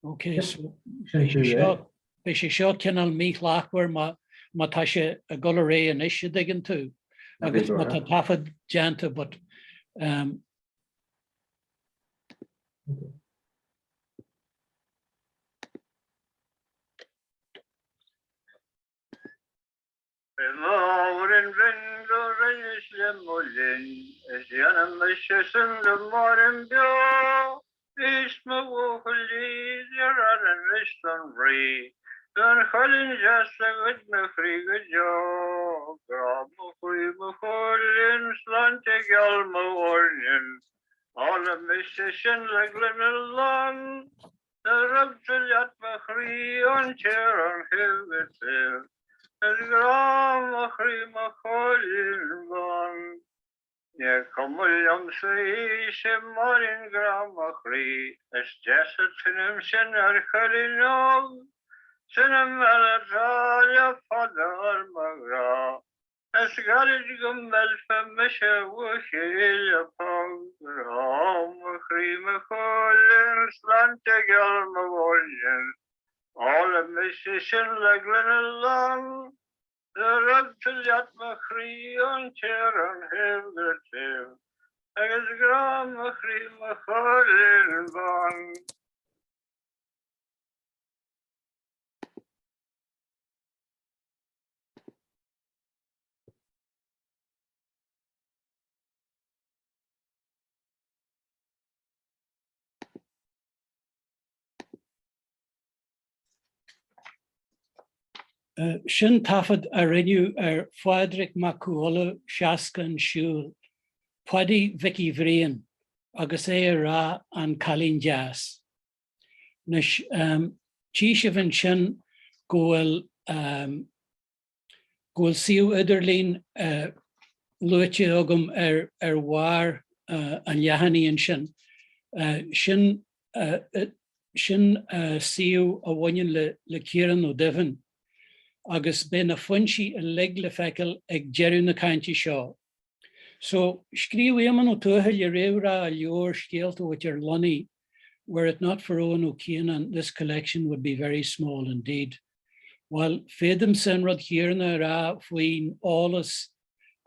Ok, so beidh sé seo, beidh sé seo cineál míshlachtmhar má, má tá sé ag dul ar aghaidh anois, a dtuigeann tú, agus má tá taifead déanta, but um, Bhí Máirín binn do rinneas le mo linn, is dhéanfaidh mise sin le Máirín beo. Bhíos mo bhuachaillí de rad anois don bhrí, don chailín deas a ghoid mo chroí go deo. Grá mo chroí mo chóilín, sláinte gheal mo mhúirnín, ólfaidh mise sin le gloine lán. Do rug tú leat mo chroí ón tír ón thaobh go taobh, is grá mo chroí mo chóilín bán. Ní cuma liomsa í, 'sí Máirín grá mo chroí, is deas an t-ainm sin ar chailín óg, sin an bhean atá le fada ar mo ghrá. Is gairid go meallfa mise mo chéile póg Grá mo chroí mo chóilín sláinte gheal mo mhúirnín Ólfaidh mise sin le gloine lán Do rug tú leat mo chroí ón tír ón thaobh go taobh Agus grá mo chroí mo chóilín bán. Sin taifead a rinneadh ar Phádraig Mac Cú Uladh, 60 an Siúil, Paidí Mhicí Bhriain, agus é ag rá An Cailín Deas. Anois, tchí sibh ansin go bhfuil go bhfuil suíomh idirlín luaite agam ar ar bharr an leathanaigh ansin. Sin sin suíomh a bhaineann le le Ciarán Ó Duibhinn agus beidh na foinsí uilig le feiceáil ag deireadh na cainte seo. So, scríobh Éamonn Ó Tuathail i réamhrá a leabhair Scéalta ó Thír Lunaigh, Were it not for Eoin Ó Cianáin, this collection would be very small indeed. Bhuel, féadaimse an rud chéanna a rá faoin eolas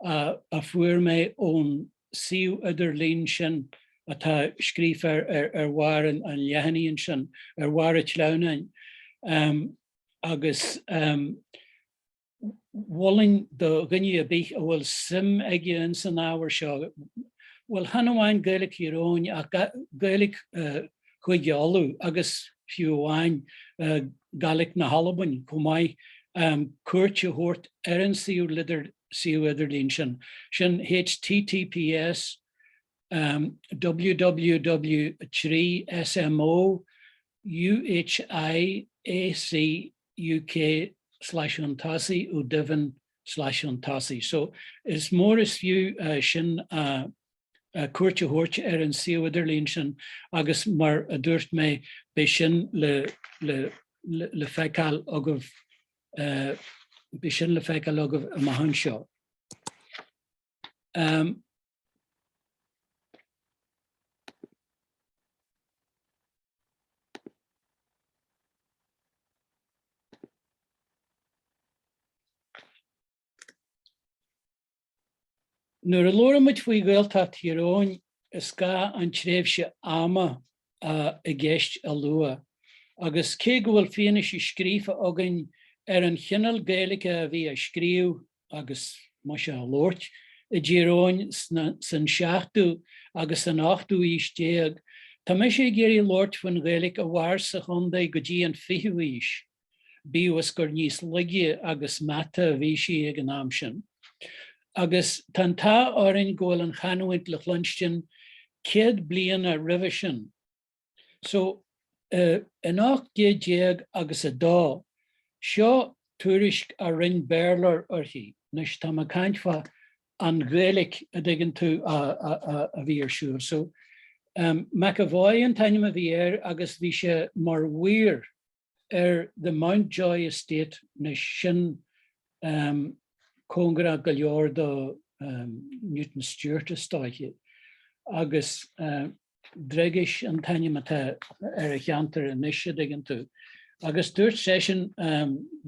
a fuair mé ón suíomh idirlín sin atá scríofa ar bharr an leathanaigh ansin, ar bharr an tsleamhnáin. Agus mholfainn do dhuine ar bith a bhfuil suim aige ins an ábhar seo, bhuel, chan amháin Gaeilge Thír Eoghain ach Gaeilge Chúige Uladh agus fiú amháin Gàidhlig na hAlbain chomh maith, cuairt a thabhairt ar an suíomh idirlín sin. Sin https www 3 smo uhiac UK slash chun tosaigh Ó Duibhinn slash chun tosaigh. So is mór is fiú sin cuairt a thabhairt ar an suíomh idirlín sin agus mar a dúirt mé beidh sin le le le feiceáil agaibh beidh sin le feiceáil agaibh amach anseo. Um, Nuair a labhraímid faoi Ghaeltacht Thír Eoghain, is gá an tréimhse ama i gceist a lua, agus cé go bhfuil fianaise scríofa againn ar an chineál Gaeilge a bhí á scríobh agus muise á labhairt i dTír Eoghain san seachtú agus san ochtú aois déag, tá mise ag iarraidh labhairt faoin Ghaeilge a mhair sa chontae go dtí an fichiú aois, bíodh is gur níos laige agus meata a bhí sí ag an am sin. Agus tá an t-ádh orainn go bhfuil an chanúint le cluinstin 100 bliana roimhe sin. So, in 18 déag agus a dó, seo tuairisc a rinne Béarlóir uirthi. Anois, tá mé ag caint fá an Ghaeilge, a dtuigeann tú, a bhí ar siúl. So, McEvoy an t-ainm a bhí air agus bhí sé mar mhaor ar the Mountjoy Estate, anois sin cóngarach go leor do Newton Stewart is dóiche, agus. Dregish an t-ainm atá ar an cheantar anois, a dtuigeann tú. Agus dúirt seisean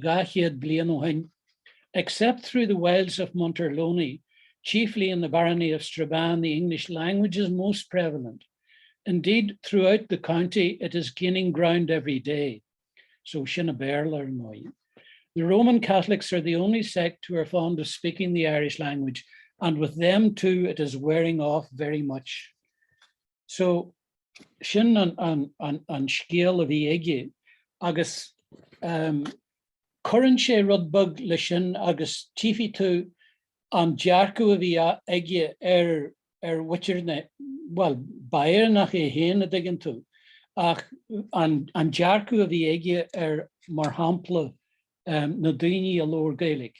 200 bliain ó shin, Except through the wilds of Munterloney, chiefly in the barony of Strabane, the English language is most prevalent. Indeed, throughout the county it is gaining ground every day. So sin an Béarla ar ndóigh. The Roman Catholics are the only sect who are fond of speaking the Irish language, and with them too it is wearing off very much. So sin an, an, an, an scéal a bhí aige agus um, cuireann sé rud beag leis sin agus tchífidh tú an dearcadh a bhí aige ar ar mhuintir na, bhuel, ba Éireannach é féin, a dtuigeann tú, ach an dearcadh a bhí aige ar, mar shampla, na daoine a labhair Gaeilge.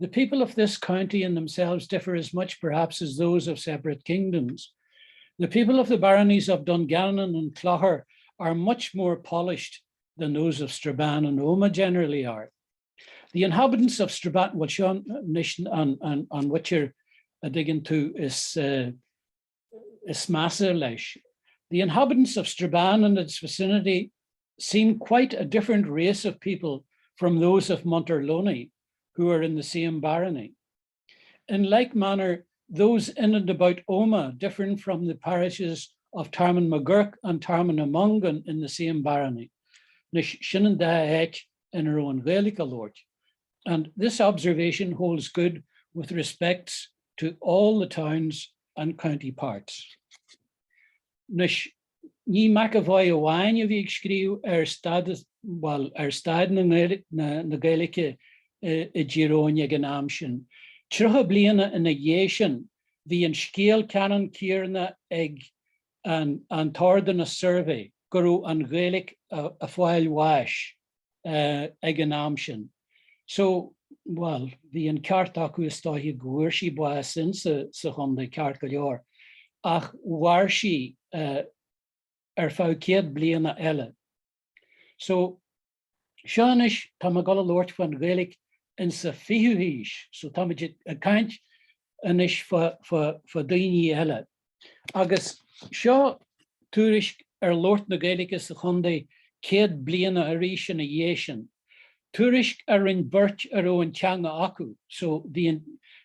The people of this county in themselves differ as much perhaps as those of separate kingdoms. The people of the baronies of Dungannon and Clogher are much more polished than those of Strabane and Omagh generally are. The inhabitants of Strabane, bhuel seo anois an mhuintir a dtuigeann tú is is measa leis. The inhabitants of Strabane and its vicinity seem quite a different race of people from those of Munterloney, who are in the same barony. In like manner, those in and about Omagh different from the parishes of Termonmagurk and Termonamongan in the same barony. Anois sin an dá áit ina raibh an Ghaeilge á labhairt. And this observation holds good with respects to all the towns and county parts. Anois, ní McEvoy amháin a bhí ag scríobh ar staid, bhuel, ar staid na Gaeilge i dTír Eoghain ag an am sin. 30 bliana ina dhiaidh sin, bhí an scéal ceannann céanna ag an tOrdnance Survey go raibh an Ghaeilge ag fáil bháis ag an am sin. So, bhuel, bhí an ceart acu is dóiche go bhfuair sí bás insa sa chontae, ceart go leor, ach mhair sí ar feadh 100 bliana eile. So, seo anois, tá mé ag dul a labhairt faoin Ghaeilge insa 20ú haois, so táimid ag caint anois fá, fá, fá daoine eile. Agus seo tuairisc ar labhairt na Gaeilge sa chontae 100 bliana arís ina dhiaidh sin. Tuairisc a rinne beirt a raibh an teanga acu, so bhí an,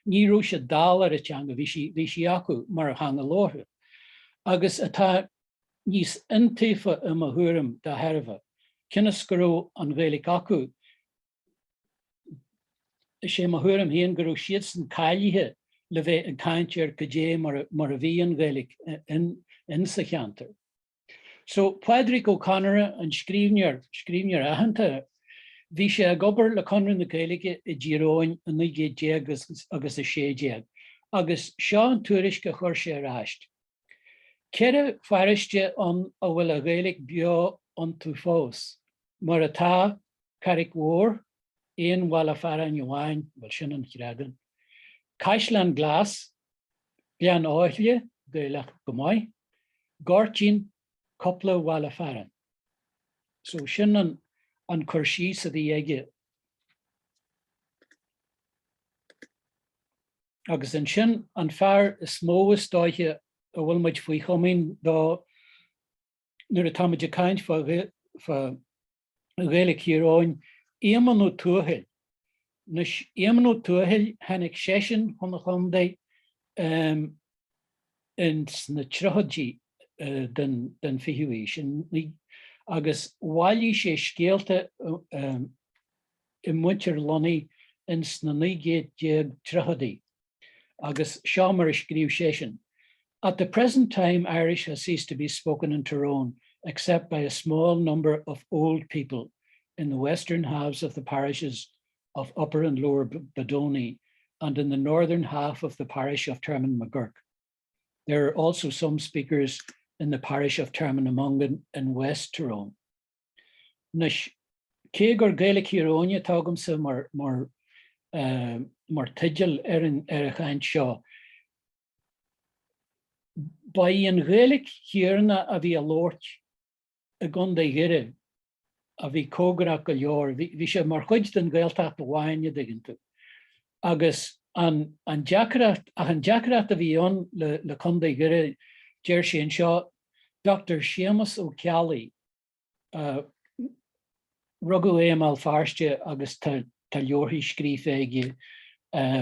ní raibh siad dall ar an teanga, bhí sí, bhí sí acu mar theanga labhartha. Agus atá níos iontaofa i mo thuairim dá thairbhe, cionn is go raibh an Ghaeilge acu, Is é mo thuairim féin go raibh siadsan cáilithe le bheith ag caint ar cad é mar a bhí an Ghaeilge in sa cheantar. So, Pádraig Ó Conaire, an scríbhneoir, scríbhneoir aitheanta, bhí sé ag obair le Conradh na Gaeilge i dTír Eoghain i 1900 agus 16 agus seo an tuairisc a chuir sé ar ais. 4 pharóiste ann a bhfuil an Ghaeilge beo iontu fós, mar atá, Carraig Mhór, aon bhaile fearainn amháin, bhuel sin an Chreagán, Caisleán Glas, Gleann Áithle, Gaelach go maith, Goirtín, cúpla bhaile fearainn. So sin an cur síos a bhí aige. Agus ansin an fear is mó is dóiche a bhfuil muid faoi chomaoin dó nuair atá muid ag caint fá Ghaeilge Thír Eoghain, Éamonn Ó Tuathail. Anois, Éamonn Ó Tuathail, tháinig seisean chun an chontae ins na tríochaidí den 20ú haois agus bhailigh sé scéalta i Munter Loney ins na 1930idí agus seo mar a scríobh seisean, At the present time Irish has ceased to be spoken in Tyrone except by a small number of old people in the western halves of the parishes of Upper and Lower Badoney and in the northern half of the parish of Termonmagurk. There are also some speakers in the parish of Termonamongan in West Tyrone. Anois, cé gur Gaeilge Thír Eoghain atá agamsa mar, mar, mar teideal ar an, ar an chaint seo, ba í an Ghaeilge chéanna a bhí á labhairt i gContae Dhoire a bhí cóngarach go leor, bhí, bhí sé mar chuid den Ghaeltacht amháin, a dtuigeann tú. Agus an, an deacracht, ach an deacracht a bhí ann le, le Contae Dhoire. Deir sé anseo, Dr Séamus Ó Ceallaigh, rugadh é i mBéal Feirste agus tá leabharthaí scríofa aige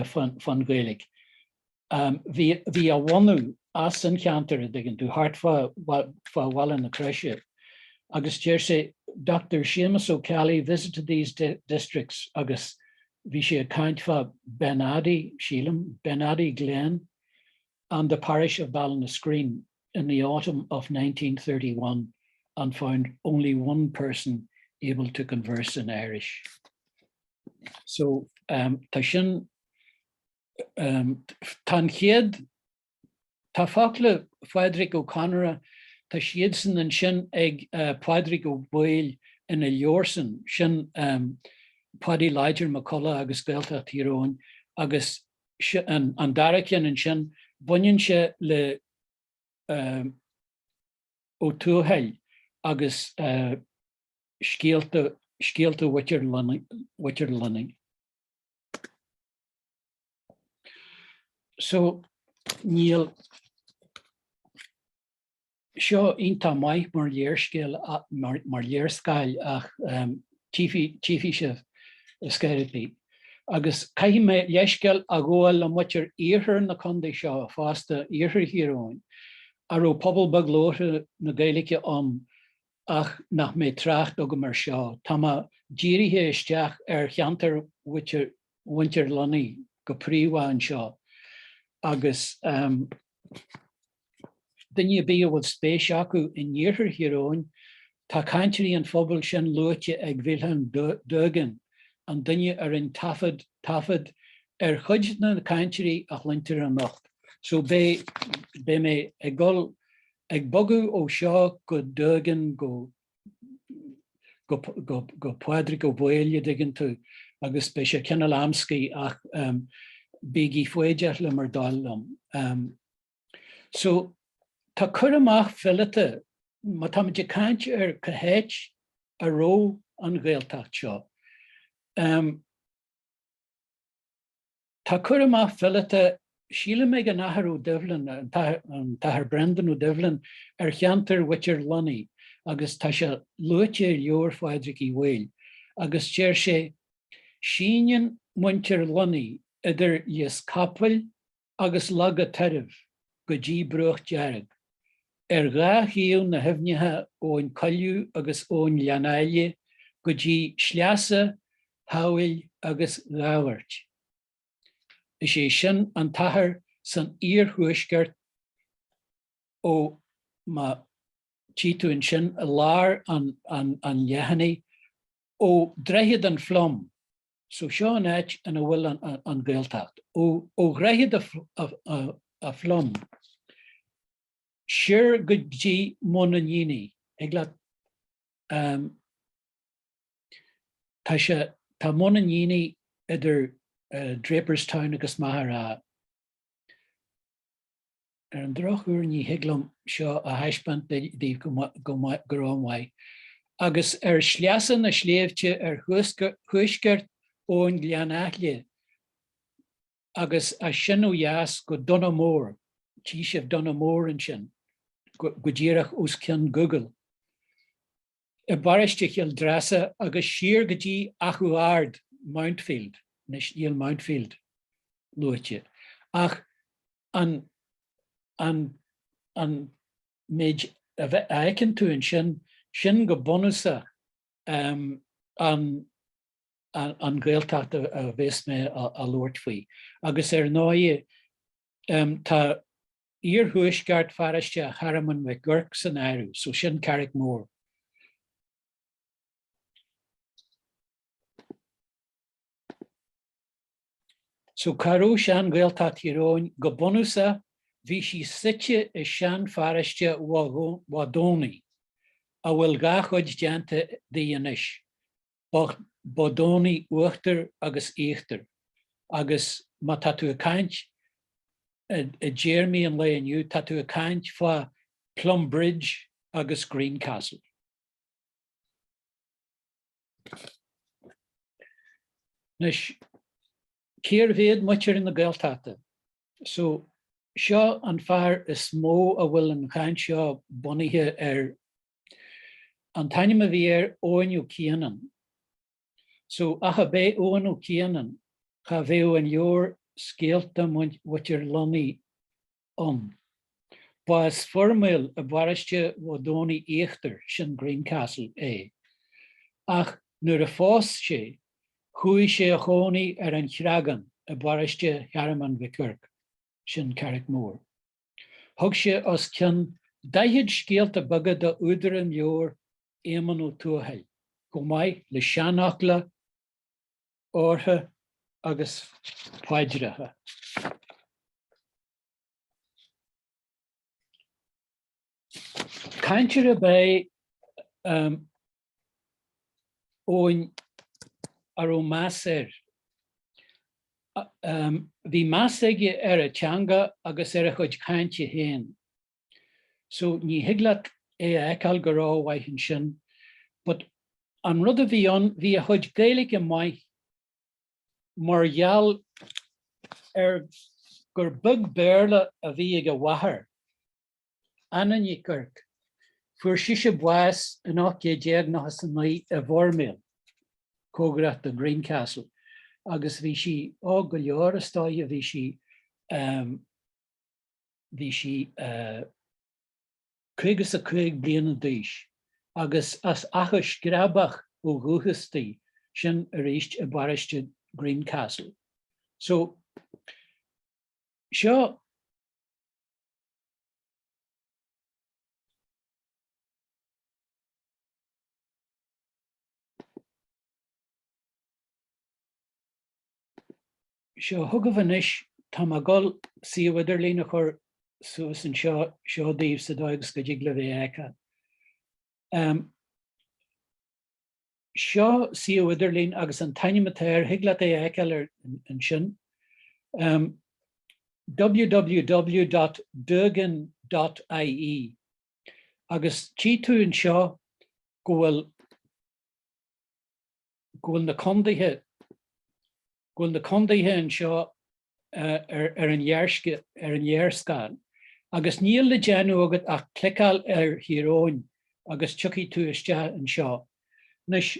fán Ghaeilge. Bhí a bhunadh as an cheantar, a dtuigeann tú, thart fá Bhaile na Croise agus deir sé, Dr Séamus Ó Ceallaigh visited these districts agus bhí sé ag caint fá Benaddy, sílim, Benaddy Glen and the parish of Ballinascreen in the autumn of 1931 and found only one person able to converse in Irish. So tá sin, tá an chéad, tá focla Phádraic Ó Conaire, tá siadsan ansin ag Pádraig Ó Baoill ina leabharsan, sin Paudie Láidir Mac Colla agus Gaeltacht Thír Eoghain agus an dara ceann ansin, baineann sé le Ó Tuathail agus scéalta scéalta Mhuintir Luinnigh. So níl seo iontach maith mar léarscéal mar léarscáil ach tchífidh sibh ar scor ar bith. Agus caithfidh mé leithscéal a ghabháil le muintir iarthar na contae seo fosta, iarthar Thír Eoghain, a raibh pobal beag labhartha na Gaeilge ann ach nach mbeidh trácht agam air seo. Tá mé dírithe isteach ar cheantar mhuintir Luinnigh go príomha anseo agus duine ar bith a bhfuil spéis acu in iarthar Thír Eoghain, tá cainteoirí an phobail sin luaite ag Wilhelm Dögen, an duine a rinne taifead taifead ar chuid de na cainteoirí a chluintear anocht. So beidh beidh mé ag dul ag bogadh ó seo go Dögen go go go go Pádraig Ó Baoill, a dtuigeann tú, agus beidh sé cineál amscaí ach bígí foighdeach le bhur dtoil liom. So, tá cur amach fileata, má táimid ag caint ar cá háit a raibh an Ghaeltacht seo, tá cur amach fileata, sílim ag an Athair Ó Doibhlin, an tAthair Brendan Ó Doibhlin, ar cheantar Mhuintir Luinnigh agus tá sé luaite i leabhar Phádraig Uí Bhaoill agus deir sé, Síneann muintir Luinnigh idir Lios Capaill agus Log a' Tairbh go dtí Bruach Dearg, ar dhá thaobh na haibhneacha Abhainn Coilleadh agus Abhainn Ghleann Áille go dtí sleasa Thamhaill agus Dhábhairt. Is é sin an t-achar san iarthuaisceart ó má tchí tú ansin i lár an leathanaigh, ó Droichead an Phlum, So seo an áit ina bhfuil an Ghaeltacht. Ó Dhroichead a Phlum siar go dtí Móin na nDaoine. Thig leat, tá sé, tá Móin na nDaoine idir Draperstown agus Machaire Rátha. Ar an drochuair ní thig liom seo a thaispeáint daoibh go rómhaith. Agus ar shleasa na sléibhte ar thuaisceart Abhainn Ghleann Aithle agus as sin ó dheas go Donagh Mór, tchí sibh Donagh Mór ansin, go díreach os cionn Google, i bparóiste Chill Dreasa agus siar go dtí Achadh Ard, Mountfield, anois níl Mountfield luaite ach an an an méid a fheiceann tú ansin, sin go bunúsach an an Ghaeltacht a bhéas mé a labhairt faoi. Agus ar ndóigh tá iarthuaisceart pharóiste Thearmann Mhic Goirc san áireamh, so sin Carrick Mór. So cá raibh sean-Ghaeltacht Thír Eoghain? Go bunúsach, bhí sí suite i sean-pharóiste Mhaigh Domhnaigh, a bhfuil dhá chuid déanta di anois, Both Domhnaigh Uachtar agus Íochtar, agus má tá tú ag caint i dtéarmaí an lae inniu, tá tú ag caint fá Plumbridge agus Greencastle. Anois, cérbh iad muintir na Gaeltachta? So, Seo an fear is mó a bhfuil an chaint seo bunaithe air. An t-ainm a bhí air Eoin Ó Cianáin. So, ach ab é Eoin Ó Cianáin, cha bheadh an leabhar Scéalta Mhuintir Lonnaigh ann. Ba as Foirméal i bparóiste Mhaigh Domhnaigh Íochtar, sin Greencastle, é. Ach nuair a phós sé, chuaigh sé a chónaí ar an Chreagán i bparóiste Thearmann Mhic Oirc, sin Carrickmore. Thug sé os cionn 40 scéalta beaga do údar an leabhair, Éamonn Ó Tuathail, chomh maith le seanfhocla, ortha agus paidreacha. Cainteoir ab ea Eoin a raibh meas air. Bhí meas aige ar a teanga agus ar a chuid cainte féin. So ní thig leat é a fheiceáil go rómhaith ansin but an rud a bhí ann, bhí a chuid Gaeilge maith mar gheall ar gur beag Béarla a bhí ag a mháthair, Anna Nic Oirc. Fuair sise bás in 1899 i bhFoirméal, cóngarach do Greencastle, agus bhí sí óg go leor is dóigh, bhí sí, bhí sí 55 bliana d'aois agus as Achadh Screabach ó dhúchas di, sin arís i bparóiste Greencastle. So, seo. Seo chugaibh anois, tá mé ag dul suíomh idirlín a chur suas anseo seo daoibh sa dóigh agus go dtig libh é a fheiceáil. Seo suíomh idirlín agus an t-ainm atá air, thig leat é a fheiceáil ar ansin, www.dugin.ie agus tchí tú anseo go bhfuil go bhfuil na condaetha go bhfuil na condaetha anseo ar ar an léarscáil ar an léarscáil agus níl le déanamh agat ach cliceáil ar Thír Eoghain agus tiocfaidh tú isteach anseo. Anois,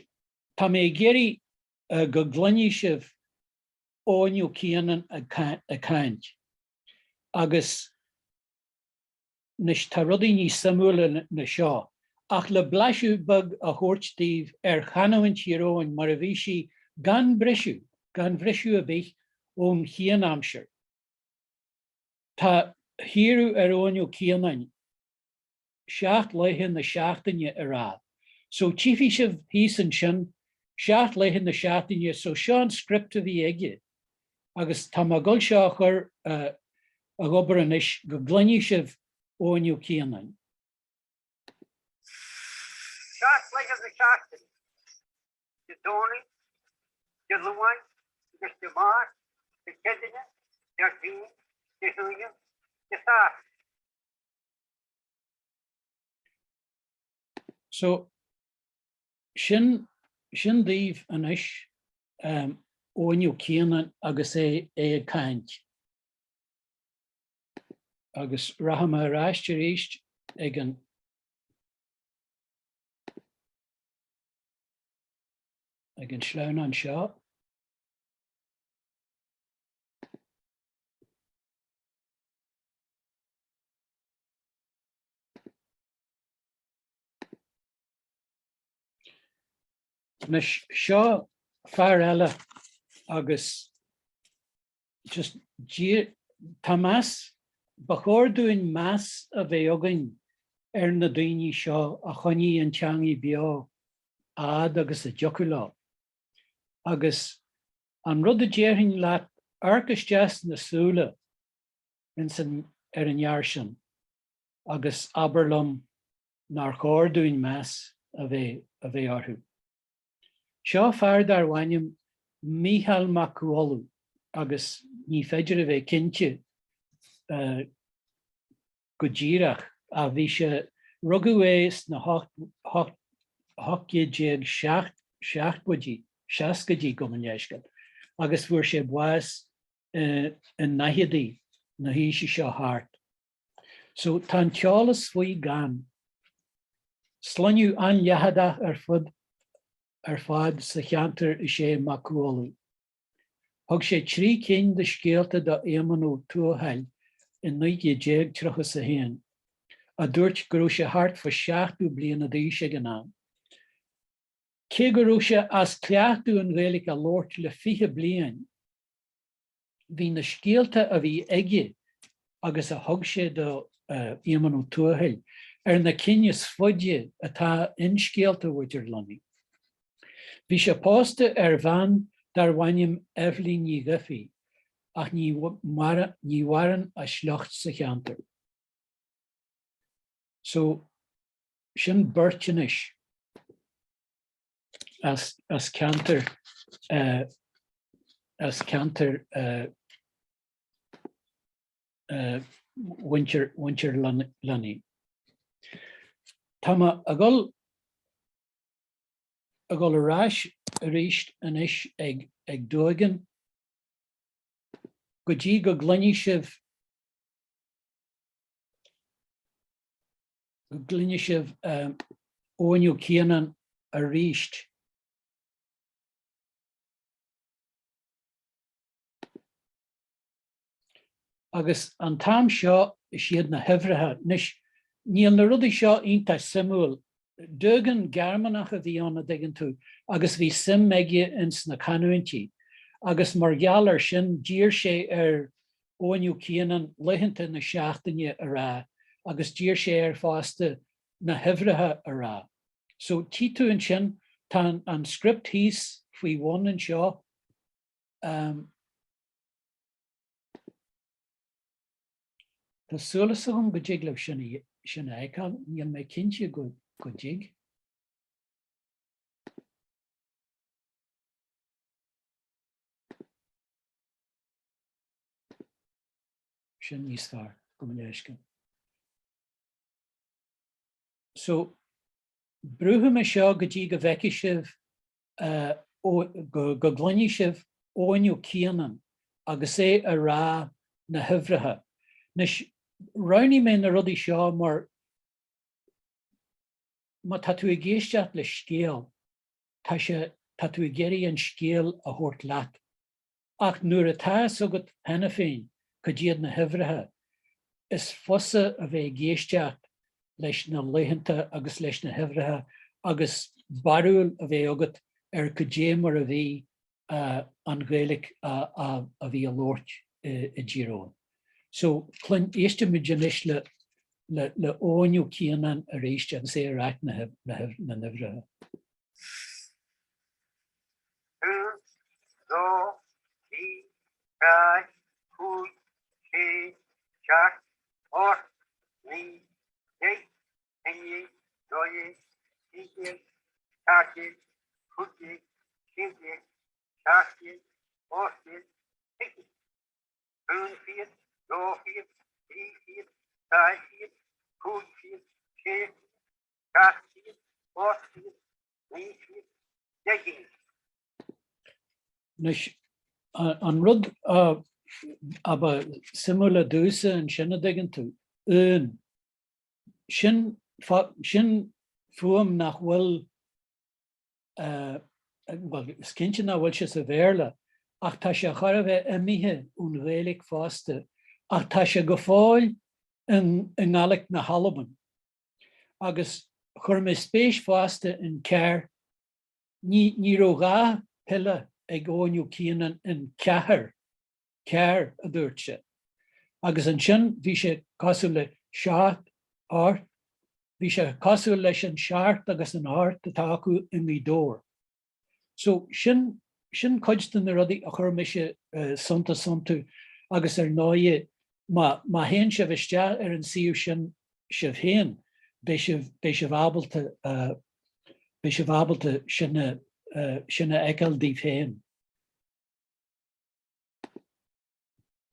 tá mé ag iarraidh go gcluinfidh sibh Eoin Ó Cianáin ag caint agus Anois, tá rudaí níos suimiúla ná seo, ach le blaiseadh beag a thabhairt daoibh ar chanúint Thír Eoghain mar a bhí sí gan briseadh, gan bhriseadh ar bith ón chianaimsir. Tá hiarradh ar Eoin Ó Cianáin seacht laethe na seachtaine a rá. So tchífidh sibh thíos ansin, seacht laethe na seachtaine, so seo an script a bhí aige. Agus tá mé ag dul seo a chur ag obair anois go gcluinfidh sibh Eoin Ó Cianáin. Seacht laethe na seachtaine, Dé Domhnaigh, Dé Luain agus Dé Máirt, Dé Céadaoine, Déardaoin, Dé hAoine, Dé Sathairn. So, sin, sin daoibh anois Eoin Ó Cianáin agus é ag caint. Agus rachaidh mé ar ais arís ag an ag an sleamhnán seo. Anois, seo fear eile agus just tá meas, ba chóir dúinn meas a bheith againn ar na daoine seo a choinnigh an teangaidh beo a fhad agus a dtiocfadh leo. Agus an rud a déarfainn leat, amharc isteach sna súile ins an, ar an fhear sin agus abair liom nár chóir dúinn meas a bheith a bheith orthu. Seo fear darbh ainm Mícheál Mac Cú Uladh agus ní féidir a bheith cinnte go díreach ach bhí sé, rugadh é sna 1870idí, seascaidí gabh mo leithscéal, agus fuair sé bás i ndaicheadaí. na haoise seo thart. So tá an t-eolas faoi gann. Sloinneadh an-leitheadach ar fud ar fad sa cheantar is ea Mac Amhlaigh. Thug sé 3 cinn de scéalta do Éamonn Ó Tuathail i 1931, a dúirt go raibh sé thart fá 70 bliana d'aois ag an am. Cé go raibh sé as cleachtadh an Ghaeilge a labhairt le 20 bliain, bhí na scéalta a bhí aige agus a thug sé do Éamonn Ó Tuathail ar na cinn is faide atá in Scéalta Mhuintir Lunny. Bhí sé pósta ar bhean darbh ainm Eibhlín Ní Dhufaigh ach ní mhaireann a sliocht sa cheantar. So, sin beirt anois as as ceantar as ceantar mhuintir mhuintir Lunny. Tá mé ag dul ag dul ar ais arís anois ag ag Dúigean go dtí go gcluinfidh sibh go gcluinfidh sibh Eoin Ó Cianáin arís. Agus an t-am seo is iad na huimhreacha. Anois, níl na rudaí seo iontach suimiúil. Doogan Gearmánach a bhí ann, a dtuigeann tú, agus bhí suim aige ins na canúintí. Agus mar gheall air sin, d'iarr sé ar Eoin Ó Cianáin laethanta na seachtaine a rá agus d'iarr sé air fosta na huimhreacha a rá. So, tchí tú ansin, tá an script thíos faoi bhun anseo. Tá súil agam go dtig libh sin a sin a fheiceáil, níl mé cinnte go go dtig. Sin níos fearr, gabh mo leithscéal. So, brúfaidh mé seo go dtí go bhfeicfidh sibh go gcluinfidh sibh Eoin Ó Cianáin agus é a rá na huimhreacha. Anois, roghnaigh mé na rudaí seo mar má tá tú ag éisteacht le scéal, tá sé, tá tú ag iarraidh an scéal a thabhairt leat. Ach nuair atá fhios agat cheana féin cad iad na huimhreacha, is fusa a bheith ag éisteacht leis na laethanta agus leis na huimhreacha agus barúil a bheith agat ar cad é mar a bhí an Ghaeilge a bhí á labhairt i dTír Eoghain. So, cluin, éistfimid anois le le Eoin Ó Cianáin arís agus é ag ráit na n-uimhreacha. 1, 2, 3, 4, 5, 6, 7, 8, 9, 10, 11, 12, 13, 14, 15, 16, 17, 18, 20. 1 fichead, 2 fichead, 3 fichead, 4 fichead, 5 fichead, 6 fichead, 7 fichead, 8 fichead, 9 fichead, 10 gcinn. Anois, an rud a ba suimiúla domhsa ansin, a dtuigeann tú, uan, sin, sin fuaim nach bhfuil, bhuel, is cinnte nach bhfuil sé sa Bhéarla, ach tá sé chóir a bheith imithe ón Ghaeilge fosta, ach tá sé go fóill i nGaelic na hAlban. Agus chuir mé spéis fosta in ceathar, ní, ní raibh dhá pille ag Eoin Ó Cianáin in ceathair, ceathar, a dúirt sé. Agus ansin bhí sé cosúil le seacht, ocht, bhí sé cosúil leis an seacht agus an ocht atá acu i nGaoth Dobhair. So sin, sin cuid de na rudaí a chuir mise suntas iontu agus ar ndóighe má, má théann sibh isteach ar an suíomh sin sibh féin, beidh sibh, beidh sibh ábalta, beidh sibh ábalta sin a, sin a fheiceáil daoibh féin.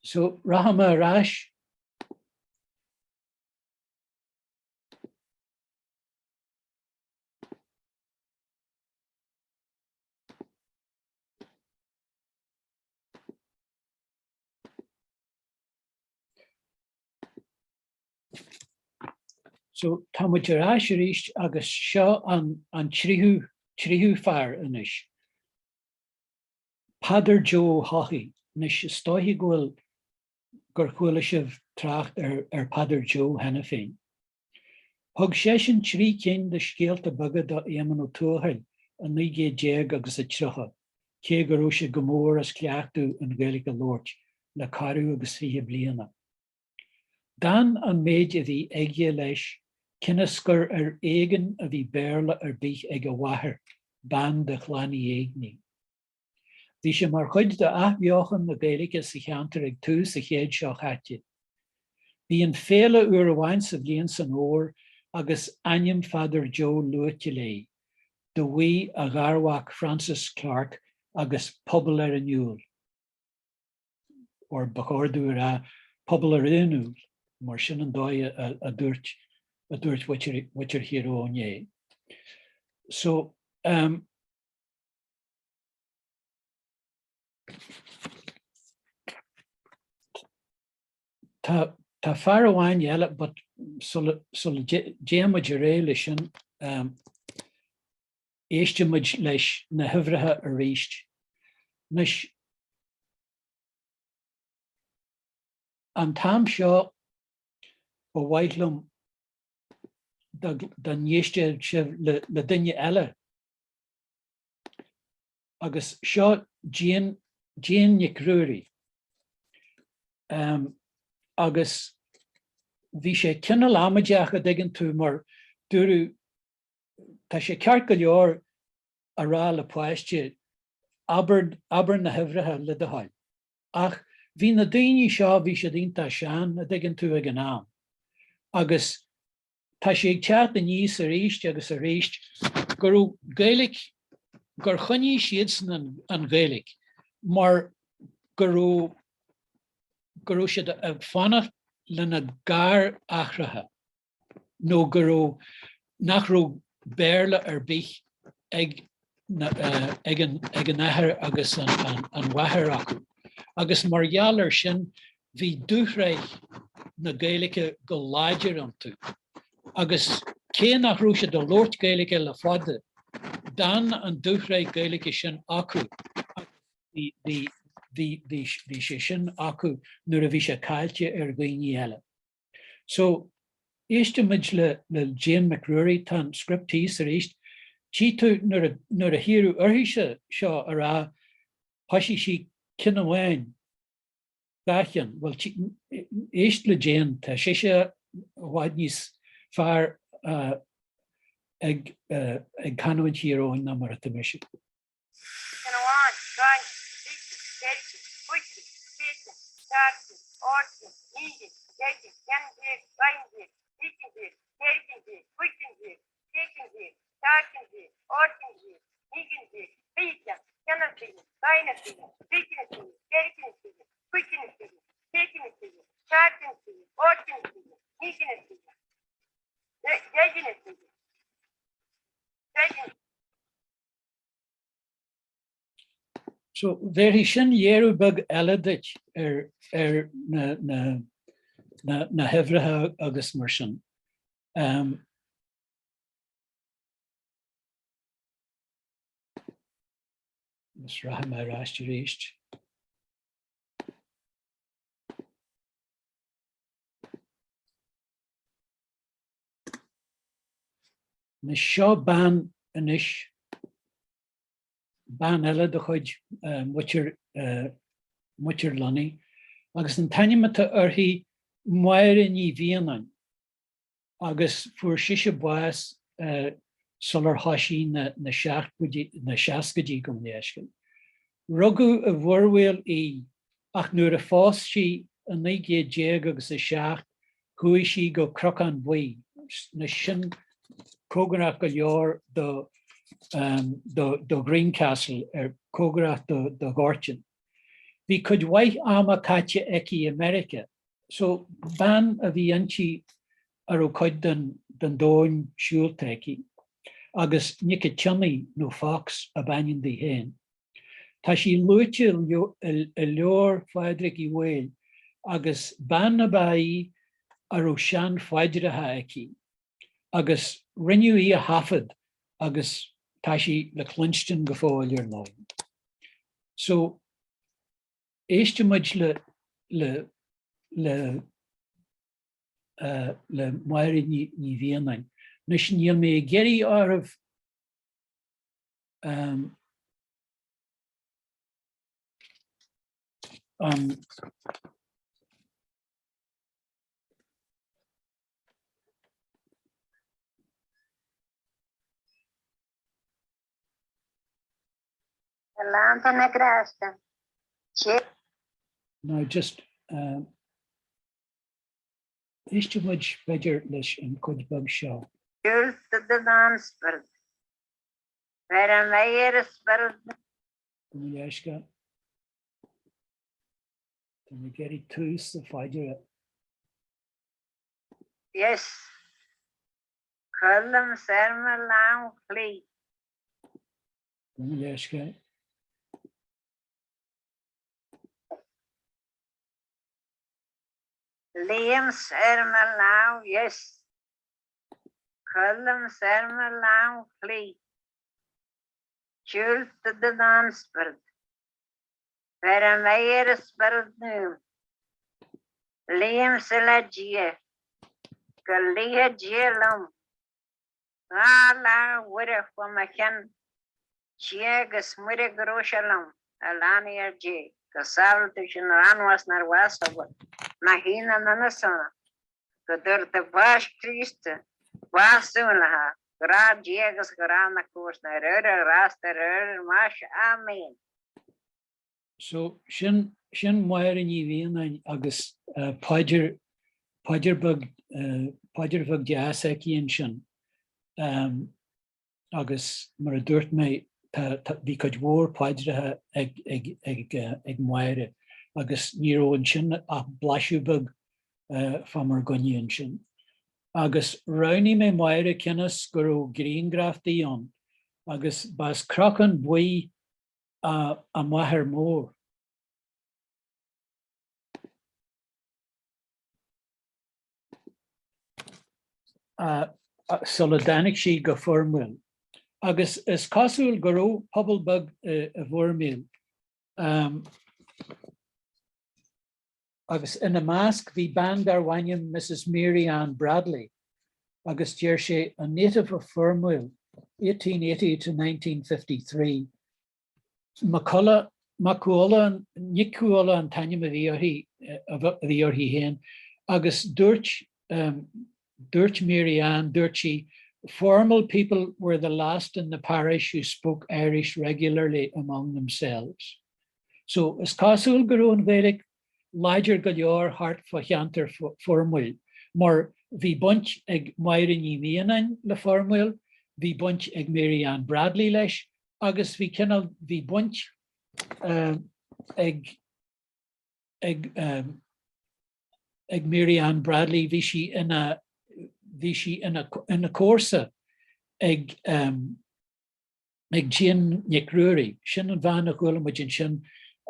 So rachaidh mé ar ais. So tá muid ar ais arís agus seo an an tríú tríú fear anois. Peadar Joe Haughey. Anois is dóiche go bhfuil gur chuala sibh trácht ar ar Peadar Joe cheana féin. Thug seisean 3 cinn de scéalta beaga do Éamonn Ó Tuathail i 19 gcéad agus a 30, cé go raibh sé go mór as cleachtadh an Ghaeilge a labhairt le corradh agus 20 bliana. D'fhan an méid a bhí aige leis cionn is gur ar éigean a bhí Béarla ar bith ag a mháthair, bean de chlann Uí Éigní. Bhí sé mar chuid d'athbheochan na Gaeilge sa cheantar ag tús an chéid seo chaite. Bíonn féile uair amháin sa bhliain san fhómhar agus ainm Pheadair Joe luaite léi, do mhaígh a gharmhac Francis Clarke agus pobal ar an Iúl, or ba chóir domh a rá pobal ar aon Iúl, mar sin an dóigh a dúirt a dúirt muintir Thír Eoghain é. So, um. Tá tá fear amháin eile but sula sula dtéann muid ar aghaidh leis sin um, éistfidh muid leis na huimhreacha arís. Anois an t-am seo ba mhaith liom dá dá n-éistfeadh sibh le le duine eile Agus seo Jane, Jane Nic Ruairí. Agus bhí sé cineál amaideach, a dtuigeann tú, mar dúradh, tá sé ceart go leor a rá le páiste, abair, abair na huimhreacha le do thoil. Ach bhí na daoine seo, bhí siad iontach sean, a dtuigeann tú, ag an am. Agus Tá sé ag teacht aníos arís agus arís go raibh Gaeilge, gur choinnigh siadsan an Ghaeilge mar go raibh, go raibh siad ag fanacht lena garathracha nó go raibh, nach raibh Béarla ar bith ag ag an ag an athair agus an an mháthair acu agus mar gheall air sin bhí dúshraith na Gaeilge go láidir iontu agus cé nach raibh siad ag labhairt Gaeilge le fada d'fhan an dúshraith Gaeilge sin acu agus bhí bhí bhí bhí bhí sé sin acu nuair a bhí sé caillte ar dhaoine eile. So, éistfimid le le Jane McRury, tá an script thíos arís. Tchí tú nuair a nuair a hiarradh uirthise seo a rá, thoisigh sí ceann amháin, dá cheann. Bhuel, éist le Jane, tá sise i bhfad níos fearr ag ag canúint Thír Eoghain ná mar atá mise. Ceann amháin, roinnt, cúigear, ceithre, cúigear, séiceann, seachtcinn, ochtcinn, naoicheann, deicheann, ceanndéag, roghndéag, cúigeanndéag, ceithreanndéag, cúigeanndéag, séiceanndéag, seachtchinndéag, ochtchinndéag, naoicheanndéag, ficheann, ceannafhicheann, roghnaficheann, cúigeannaficheann, ceithreannaficheann, cúigeannaficheann, séiceannaficheann, seachtchinnaficheann, ochtchinnaficheann, naoicheannaficheann, deicheannaficheann, deicheann. So, bhéarfaidh sin léiriú beag eile duit ar ar na na na na huimhreacha agus mar sin. Um, is rachaidh mé ar ais arís. Anois seo bean anois bean eile de chuid muintir muintir Lunny, agus an t-ainm atá uirthi Máire Ní Mhianáin, agus fuair sise bás sular thoisigh na na na seascaidí gabh mo leithscéal. Rugadh i bhFoirmhaol í ach nuair a phós sí i 19 gcéad agus a 7 chuaigh sí go Cnocán Buí, anois sin cóngarach go leor do do Greencastle, ar cóngarach do do Ghortin. Bhí cuid mhaith ama caite aici i Meiriceá, so bean a bhí inti a raibh cuid den den domhan siúlta aici, agus Nic a' tSionnaigh nó Fox ab ainm di féin. Tá sí luaite i leabhar Phádraig Uí Bhaoill agus bean ab ea í a raibh sean-phaidreacha aici. Agus rinneadh í a thaifead agus tá sí le cluinstin go fóill ar ndóigh. So, éistfidh muid le le le le Máire Ní Mhianáin. Anois níl mé ag iarraidh oraibh an Lán na grásta. Now just éistfidh muid b'fhéidir leis an chuid bheag seo. Diúltaigh don Spiorad. Ar an mbeidh ar Spiorad. Gabh mo leithscéal. Tá mé ag iarraidh tús na phaidre. Yes. Codlaim ar mo lámh chlí. Gabh mo leithscéal. Luím ar mo lámh dheis. Codlaim ar mo lámh chlí. Diúltaigh don Spiorad. Ar an mbeidh ar Spiorad Naomh. Luímse le Dia. Go luífidh Dia liom. Dá lámh Mhuire fá mo chionn, Dia agus Muire go raibh sé liom, a leanaí ar Dé, go sábhála tú sinn ar anbhás nár bhás sobair, má shín an ionadh sona, go dtabharfaidh tú bás Críosta, bás suanlaithe, grá Dé agus grá na comharsana ar uair a ghrásta ar uair a mbáis. Áiméan. So, sin, sin Máire Ní Mhianáin agus paidir, paidir beag, paidir bheag deas aici ansin. Agus mar a dúirt mé, tá, tá, bhí cuid mhór paidreacha ag, ag, ag, ag Máire agus ní raibh ansin ach blaiseadh beag fá mar gcoinne ansin. Agus roghnaigh mé Máire cionn is go raibh grianghraf di ann agus ba as Cnocán Buí a máthair mór. sula dtáinig sí go Foirmiúil. Agus is cosúil go raibh pobal beag i bhFoirmiúil. Agus ina measc bhí bean darbh ainm Mrs Mary Ann Bradley agus deir sé 'a native of Foirmiúil, 1880 to 1953'. McCullough, Mac Cuala, Nic Cuala an t-ainm a bhí uirthi, a bhí uirthi féin agus dúirt, dúirt Mary Ann, dúirt sí 'Foirmiúil people were the last in the parish who spoke Irish regularly among themselves'. So, is cosúil go raibh an Ghaeilge láidir go leor thart fá cheantar Foirmiúil, mar bhí baint ag Máire Ní Mhianáin le Foirmiúil, bhí baint ag Mary Ann Bradley leis agus bhí cineál, bhí baint ag, ag, ag Mary Ann Bradley, bhí sí ina, bhí sí ina, ina comharsa ag, ag Jane Nic Ruairí. Sin an bhean a chuala muid ansin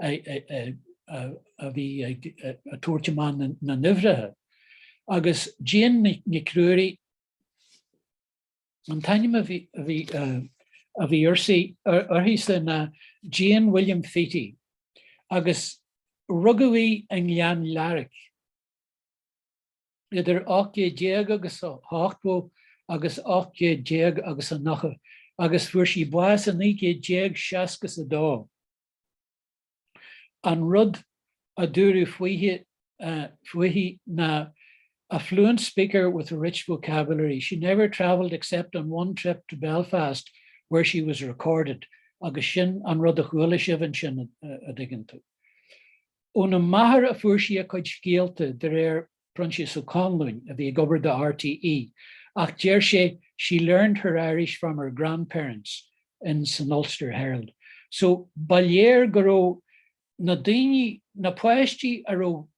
a bhí ag tabhairt amach na n-uimhreacha. Agus Jane Nic Ruairí, an t-ainm a bhí a bhí uirthi-sa ná Jane William Feety agus rugadh í i nGleann Learg. idir 18 céad agus a hochtó agus 18 céad agus a 90, agus fuair sí bás i 1962. An rud a dúradh fúithi, fúithi ná a fluent speaker with a rich vocabulary. She never travelled except on one trip to Belfast where she was recorded agus sin an rud a chuala sibh ansin, a dtuigeann tú. Óna máthair a fuair sí a cuid scéalta, de réir Proinsias Ó Conluain, a bhí ag obair do RTÉ, ach deir sé she learned her Irish from her grandparents in san Ulster Herald. So ba léir go raibh na daoine, na páistí a raibh,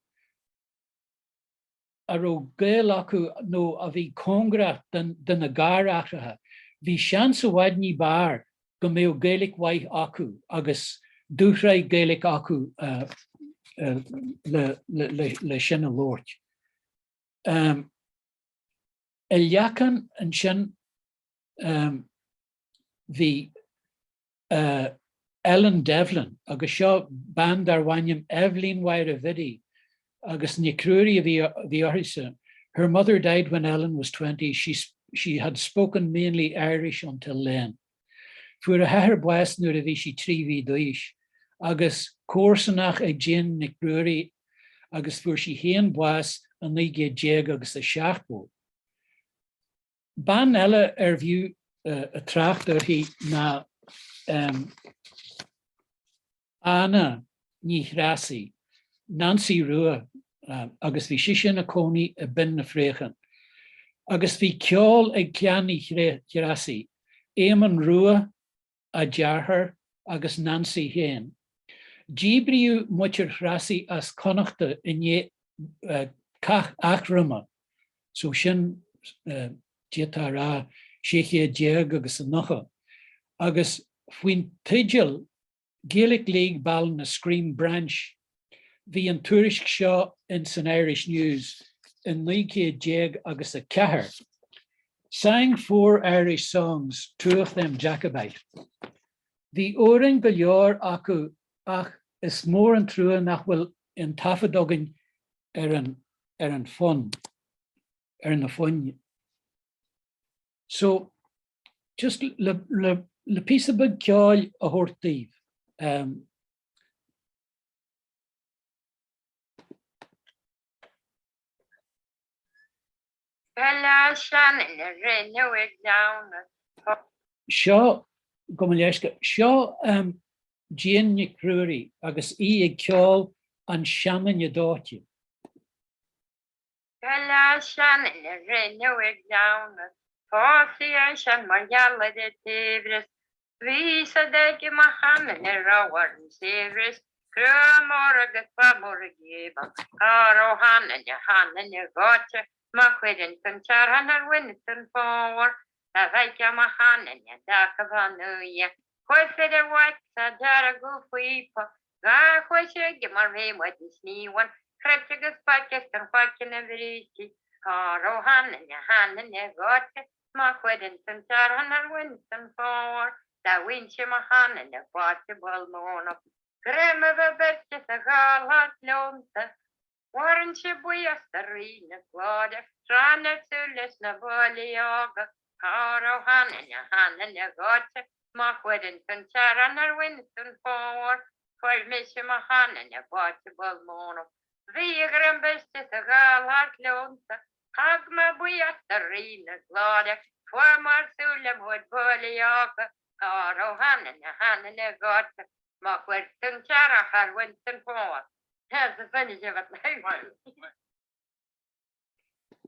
a raibh gaol acu nó a bhí cóngarach do na gar-aithreacha, bhí seans i bhfad ní b'fhearr go mbeadh Gaeilge mhaith acu agus dúshraith Gaeilge acu le sin a labhairt. I Leacán ansin bhí Ellen Devlin agus seo bean darbh ainm Eibhlín Mháire Bhiddy agus Nic Ruairí a bhí uirthise. Her mother died when Ellen was 20, she she had spoken mainly Irish until then. Fuair a hathair bás nuair a bhí sí 3 mhí d'aois agus comharsanach ag Jane Nic Ruairí agus fuair sí féin bás i 19 céad agus a 70. Bean eile ar bhfiú trácht uirthi ná Anna Ní Threasaigh, Nancy Rua, agus bhí sise ina cónaí i Binn na Fraochán. Agus bhí ceol ag Clann Uí Threasaigh, Éamonn Rua, a deartháir agus Nancy féin. Díbríodh muintir Threasaigh as Connachta i ndiaidh Cath Eachdroma, so sin d'fhéadfá a rá 16 céad agus a 90, agus faoin teideal Gaelic League Ballinascreen Branch bhí an tuairisc seo in san Irish News i 19 céad agus a 4, Sang four Irish songs, two of them Jacobite. Bhí amhráin go leor acu ach is mór an trua nach bhfuil aon taifead againn ar an ar an fonn, ar na foinn. So, just le le le píosa beag ceoil a thabhairt daoibh. Um, Seo, gabh mo leithscéal, seo um, Jane Nic Ruairí agus í ag ceol an seanduine dóite. Go seanduine rinneadh i gcleamhnas, Thosaigh eisean mar gheall ar an tsaibhreas. Bhí fhios aige mo sheanduine raibh ar an saibhreas, Crua mór agus ba mór a ghéabhadh. Cá raibh sheanduine, sheanduine dóite, Má chuireann tú an tearthann ar bhain tú an fómhar, Dá bhfeicfeá mo sheanduine dá bheannaigh. Chuaigh fir a mhac sa deargadh phíopa, Dhá chois aige mar bhí muid i sníomhain, Cruit agus faic as an faic ina bhrístí. Cá raibh sheanduine, sheanduine dóite, Má chuireann tú an tearthann ar bhain tú an fómhar, Dá bhfainnse mo sheanduine báite ball móna. Greim a bheith beirte sa ghalár leonta. Mhaireann sé buíoch do Rí na Glóire, tráth na súile sna báillí óga, Cá raibh sheanduine, sheanduine dhóite, má chuireann tú an tearrann ar bhain tú an fómhar, Fuair mise mo sheanduine báite ball móna. Bhí a dhroim briste sa ghalár leonta, Thug mé buíoch do Rí na Glóire, fuair mar súile muid báillí óga, Cá raibh sheanduine, sheanduine dhóite, má chuir tú an t-earrach ar bhain tú an fómhar.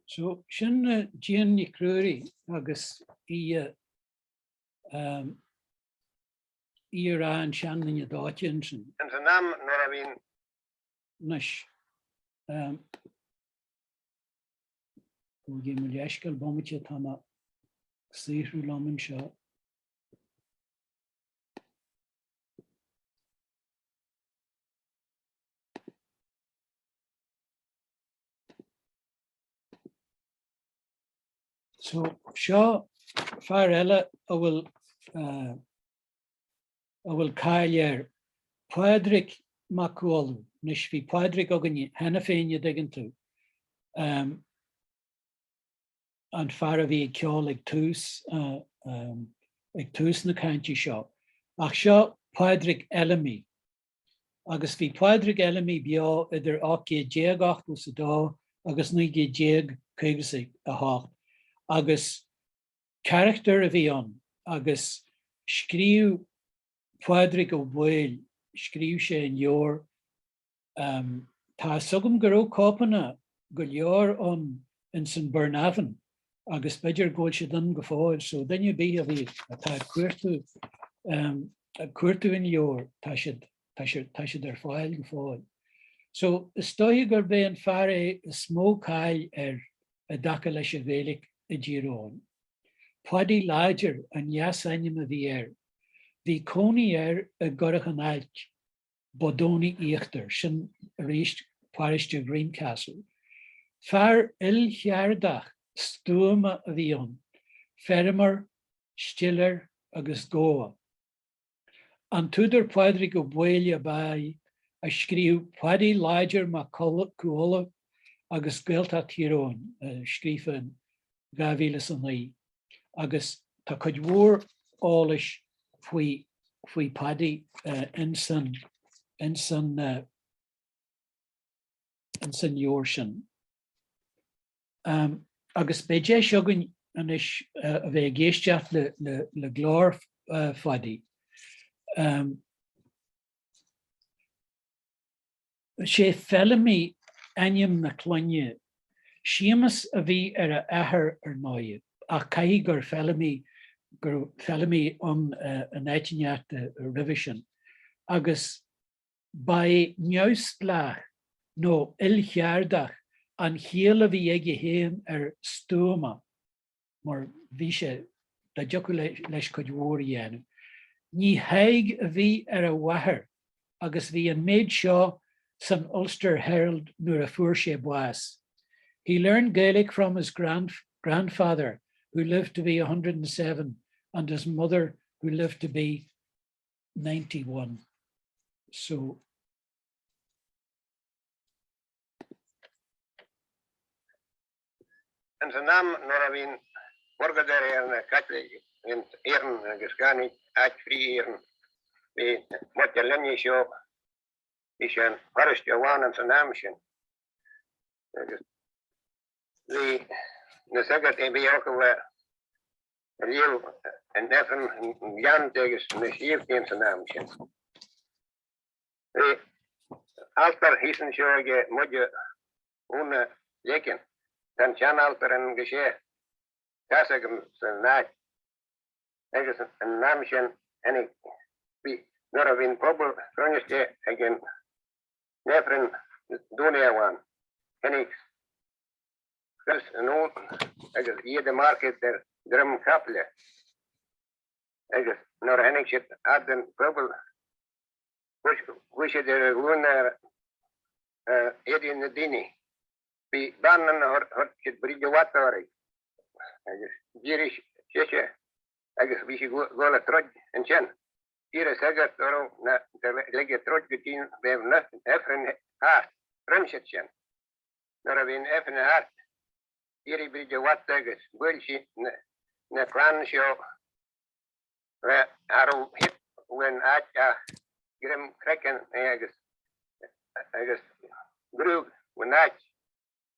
So, sin Jane Nic Ruairí agus í í ag rá an seanduine dóite ansin. Ins an am nuair a bhíonn. Anois, gabhaigí mo leithscéal bomaite, tá mé ag saothrú liom anseo. So, seo fear eile a bhfuil a bhfuil cáil air, Pádraig Mac Uladh. Anois, bhí Pádraig againn cheana féin, an dtuigeann tú. An fear a bhí ag ceol ag tús ag tús na cainte seo. Ach seo Pádraig Fheilimí. Agus bhí Pádraig Fheilimí beo idir 1882 agus 1958 agus carachtar a bhí ann agus scríobh Pádraig Ó Baoill, scríobh sé an leabhar Tá fhios agam go raibh cóipeanna go leor ann ins an Burnavon agus b'fhéidir go bhfuil siad ann go fóill so duine ar bith a bhí atá ag cuartú ag cuartú an leabhair tá siad tá siad tá siad ar fáil go fóill. So is dóiche gurb é an fear é is mó cáil air i dtaca leis an Ghaeilge i dTír Eoghain. Paidí Láidir an leasainm a bhí air. Bhí cónaí air i gCurrach an Ailt. Bodoney Íochtar, sin arís paróiste Greencastle. Fear ilcheardach. Stuama a bhí ann, feirmeoir, stiléir agus gabha. An t-údar Pádraig Ó Baoill ab ea é a scríobh Paddy Láidir Mac Cumhiolla agus Gaeltacht Thír Eoghain, scríofa in 2009, agus tá cuid mhór eolais faoi faoi Paddy insan insan insan leabhar sin. Agus beidh deis againn anois a bheith ag éisteacht le glór Phadaí. Sé Feilimí ainm na clainne. Séamus a bhí ar a athair ar ndóigh, ach caithfidh gur Feilimí, go raibh Feilimí ann in áit inteacht roimhe sin. Agus Ba é neamhspleách nó ilcheardach an chiall a bhí aige féin ar stuama, mar bhí sé, dá dtiocfadh leis cuid mhór a dhéanamh. Ní Thaidhg a bhí ar a mháthair agus bhí an méid seo san Ulster Herald nuair a fuair sé bás, He learned Gaelic from his grandfather who lived to be 107 and his mother who lived to be 91. So. Ins an am nuair a bhí an purgadóirí ar na Caitlicigh in Éirinn agus gan áit frí Éirinn bhí muintir Luinnigh seo bhí sé an paróiste amháin ins an am sin agus bhí na sagairt a bhí acu a Léamh an Aifrinn na ngleannta agus na sléibhte ins an am sin. Bhí altar thíos anseo ag muide Úna Leiceann. Tá an sean-altar ann go sé. Tá's agam san áit. Agus an am sin tháinig bhí nuair a bhí an pobal cruinniste ag an Aifreann Domhnaigh amháin tháinig Agus anonn agus iad ag marcaíocht ar dhroim caiple. Agus nuair a tháinig siad fhad den phobal, chuaigh siad ar a ghlúine ar éadaí na daoine. Bhí bean ann a thug siad Bríd a' Bhata uirthi, agus d'éirigh sise agus bhí sí ag gabháil a troid ansin. D'iarr an sagart orthu ná lig an troid go dtí go mbeadh an Aifreann thart, rinne siad sin. Nuair a bhí an Aifreann thart, d'éirigh Bríd a' Bhata agus bhuail sí na clann seo cha raibh thit uain áit ach greim craicinn agus agus gruag ón áit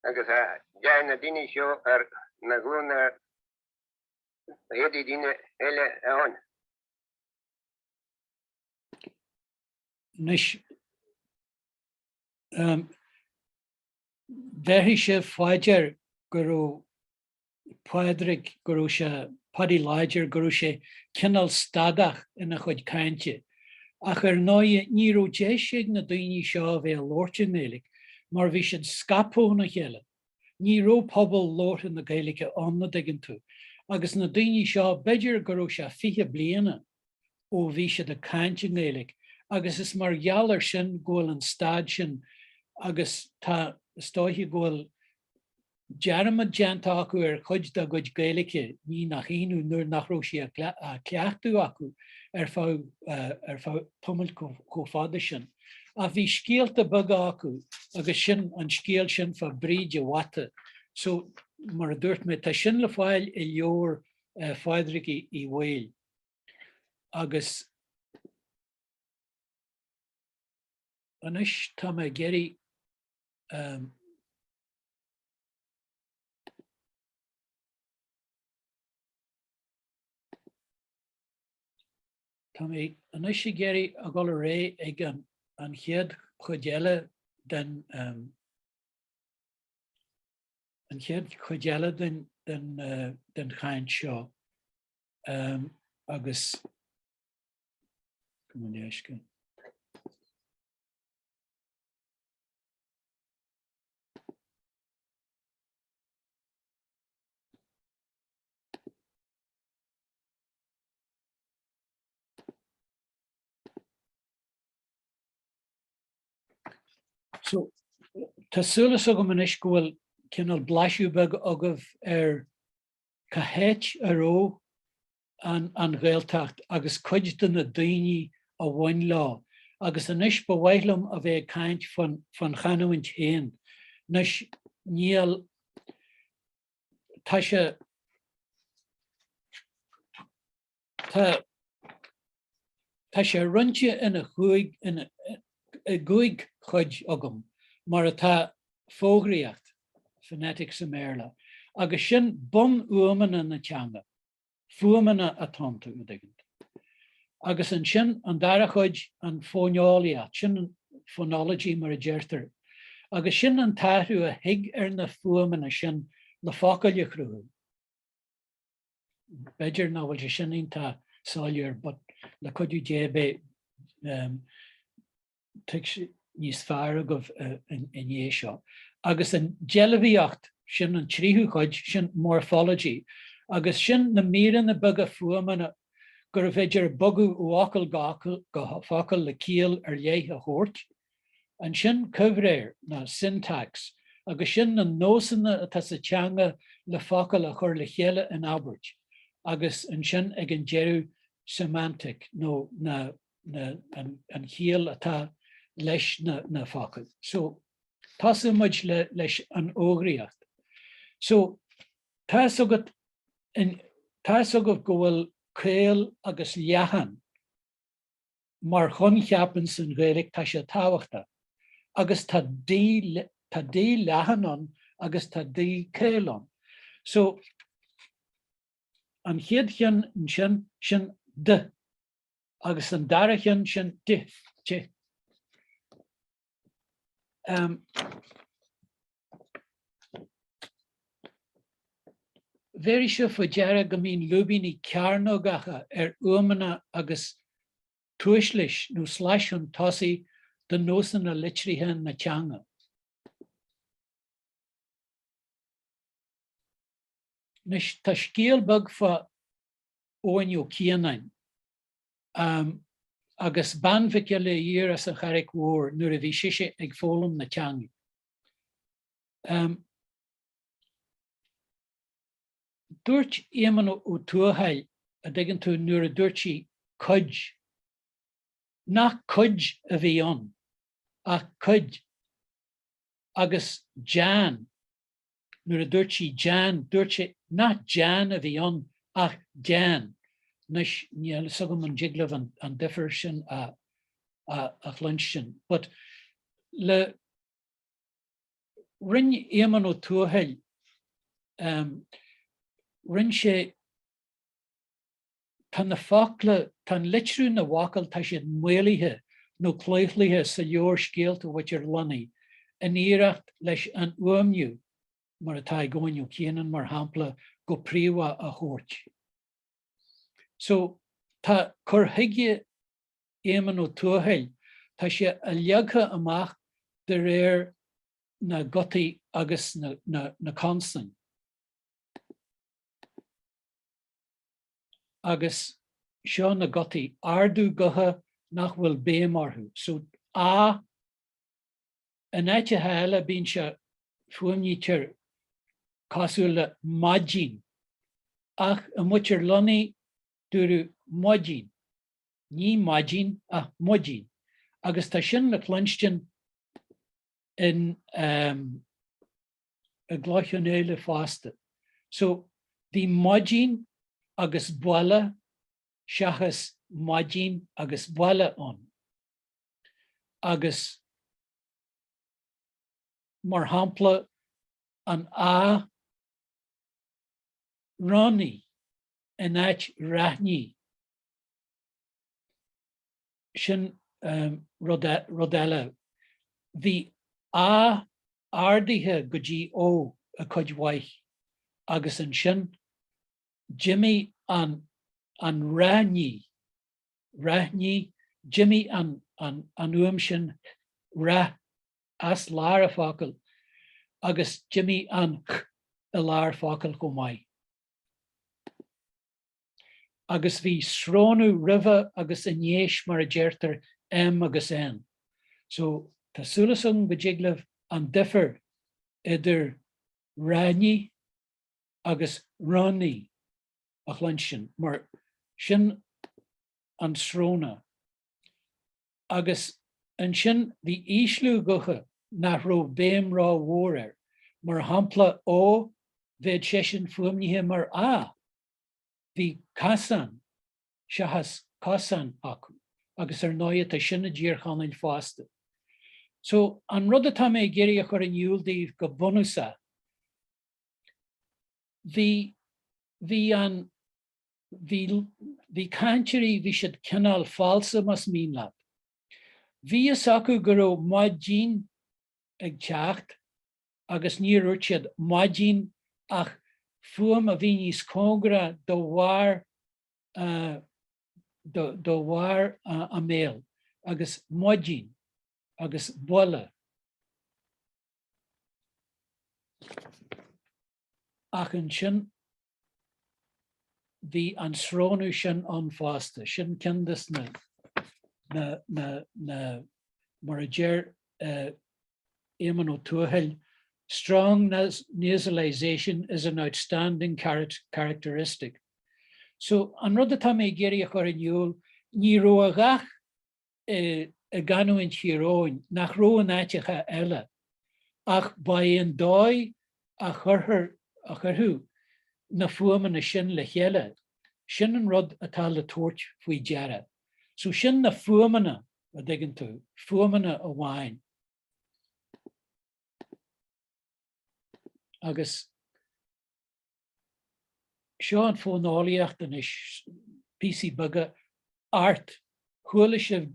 agus a d'fhéach na daoine seo ar na glúine ar éadaí daoine eile ann. Anois, Bhéarfaidh sibh fá dear go raibh Pádraig, go raibh sé, Paddy Láidir, go raibh sé cineál stadach ina chuid cainte. Ach ar ndóighe ní raibh deis ag na daoine seo a bheith ag labhairt i nGaeilge mar bhí siad scaipthe óna chéile. Ní raibh pobal labhartha na Gaeilge ann, a dtuigeann tú. Agus na daoine seo, b'fhéidir go raibh sé 20 bliana ó bhí siad ag caint i nGaeilge agus is mar gheall air sin go bhfuil an stad sin agus tá, is dóiche go bhfuil dearmad déanta acu ar chuid dá gcuid Gaeilge, ní nach ionadh nuair nach raibh sí á cleachtadh acu ar feadh ar feadh tamaill chomh fada sin. Ach bhí scéalta beaga acu agus sin an scéal sin fá Bríd a' Bhata. So, mar a dúirt mé, tá sin le fáil i leabhar Phádraig Uí Bhaoill. Agus anois tá mé ag iarraidh Tá mé anois ag iarraidh a dhul ar aghaidh ag an chéad chuid eile den an chéad chuid eile den den chaint seo. Agus gabh mo leithscéal. So, tá súil agam anois go bhfuil. cineál blaiseadh beag agaibh ar cá háit a raibh an Ghaeltacht agus cuid de na daoine a bhain leo. Agus anois ba mhaith liom a bheith ag caint fán chanúint féin. Anois níl, tá sé, tá, tá sé roinnte ina chúig, ina, i gcúig chuid agam, mar atá foghraíocht, phonetics i mBéarla, agus sin bunfhuaimeanna na teanga, fuaimeanna atá iontu, an dtuigeann tú. Agus ansin an dara chuid, an fóineolaíocht, sin an phonology mar a deirtear, agus sin an t-athrú a thig ar na fuaimeanna sin le focail a chruthú. B'fhéidir nach bhfuil sé sin iontach soiléir but le cuidiú Dé beidh tuiscint níos fearr agaibh i ndiaidh seo. Agus an deilbhíocht, sin an tríú chuid, sin morphology, agus sin na míreanna beaga fuaimeanna gurbh fhéidir bogadh ó fhocal go focal le ciall ar leith a thabhairt. Ansin coimhréir, nó syntax, agus sin na nósanna atá sa teanga le focail a chur le chéile in abairt, agus ansin ag an deireadh semantic, nó na, na, an, an chiall atá leis na, na focail. So, tosóidh muid le, leis an fhoghraíocht. So, tá fhios agat, in, tá fhios agaibh go bhfuil caol agus leathan mar choincheap ins an Ghaeilge, tá sé tábhachtach. Agus tá D, tá D leathan ann agus tá D caol ann. So, an chéad cheann ansin, sin D, agus an dara cheann, sin D, D. Um, Bhéarfaidh sibh faoi deara go mbíonn lúibíní cearnógacha ar fhuaimeanna agus tuaislis nó slais chun tosaigh do nósanna litrithe na teanga. Anois, tá scéal beag fá Eoin Ó Cianáin agus Bean Mhic Giolla Ír as an Charraic Mhór nuair a bhí sise ag foghlaim na teanga. Dúirt Éamonn Ó Tuathail, a' dtuigeann tú, nuair a dúirt sí cuid, nach cuid a bhí ann ach cuid agus dean, nuair a dúirt sí dean, dúirt sé nach dean a bhí ann ach dean. Anois, níl fhios agam an dtig libh an difear sin a chluinstin but le. Rinne Éamonn Ó Tuathail, rinne sé, tá na focla, tá an litriú na bhfocal, tá siad maolaithe nó claochlaithe sa leabhar Scéalta Mhuintir Lonnaigh in iarracht leis an fhuaimniú, mar atá ag Eoin Ó Cianáin mar shampla, go príomha a thabhairt. So, tá cur chuige Éamonn Ó Tuathail, tá sé a leagtha amach de réir na gutaí agus na consain. Agus seo na gutaí, ardú gutha nach bhfuil béim orthu. So, a, in áiteacha eile bíonn sé, fuaimnítear cosúil le maidin, ach i Muintir Lonnaigh dúradh maidin. Ní maidin ach maidin. Agus tá sin le cluinstin in i gCloich Cheann Fhaola fosta. So, bhí maidin agus baile seachas maidin agus baile ann. Agus mar shampla an A ránaí in áit raithní. Sin rud eile. Bhí A ardaithe go dtí O i cuid mhaith agus ansin d'imigh an an raithní, raithní, d'imigh an an an fhuaim sin rath as lár an focail agus d'imigh an ch i lár focail chomh maith. Agus bhí srónú roimhe agus i ndiaidh mar a deirtear M agus N. So tá súil agam go dtig libh an difear idir. Ráiní agus Ránaí a chluinstin, mar sin an sróna. Agus ansin bhí ísliú gutha nach raibh béim ró-mhór air, mar shampla Ó, bheadh seisean fuaimnithe mar A. Bhí casán seachas cosán acu agus ar ndóighe tá sin i dTír Chonaill fosta. So, an rud atá mé ag iarraidh a chur in iúl daoibh go bunúsach, bhí, bhí an, bhí, bhí cainteoirí, bhí siad cineál falsa más mian leat. Bhí fhios acu go raibh maidin ag teacht agus níor dhúirt siad maidin ach fuaim a bhí níos cóngaraí do bharr do bharr a mbéil agus maidin agus buile. Ach ansin bhí an srónú sin ann fosta. Sin ceann des na, na, na, na, mar a deir Éamonn Ó Tuathail, Strong nasalisation is an outstanding characteristic. So, an rud atá mé ag iarraidh a chur in iúl, ní raibh a dhath i gcanúint Thír Eoghain nach raibh in áiteacha eile, ach ba é an dóigh a chuirthear, a chuirfeadh na fuaimeanna sin le chéile, sin an rud atá le tabhairt faoi deara. So sin na fuaimeanna, a dtuigeann tú, fuaimeanna amháin. Agus seo an fóineolaíocht anois, píosaí beaga, art. Chuala sibh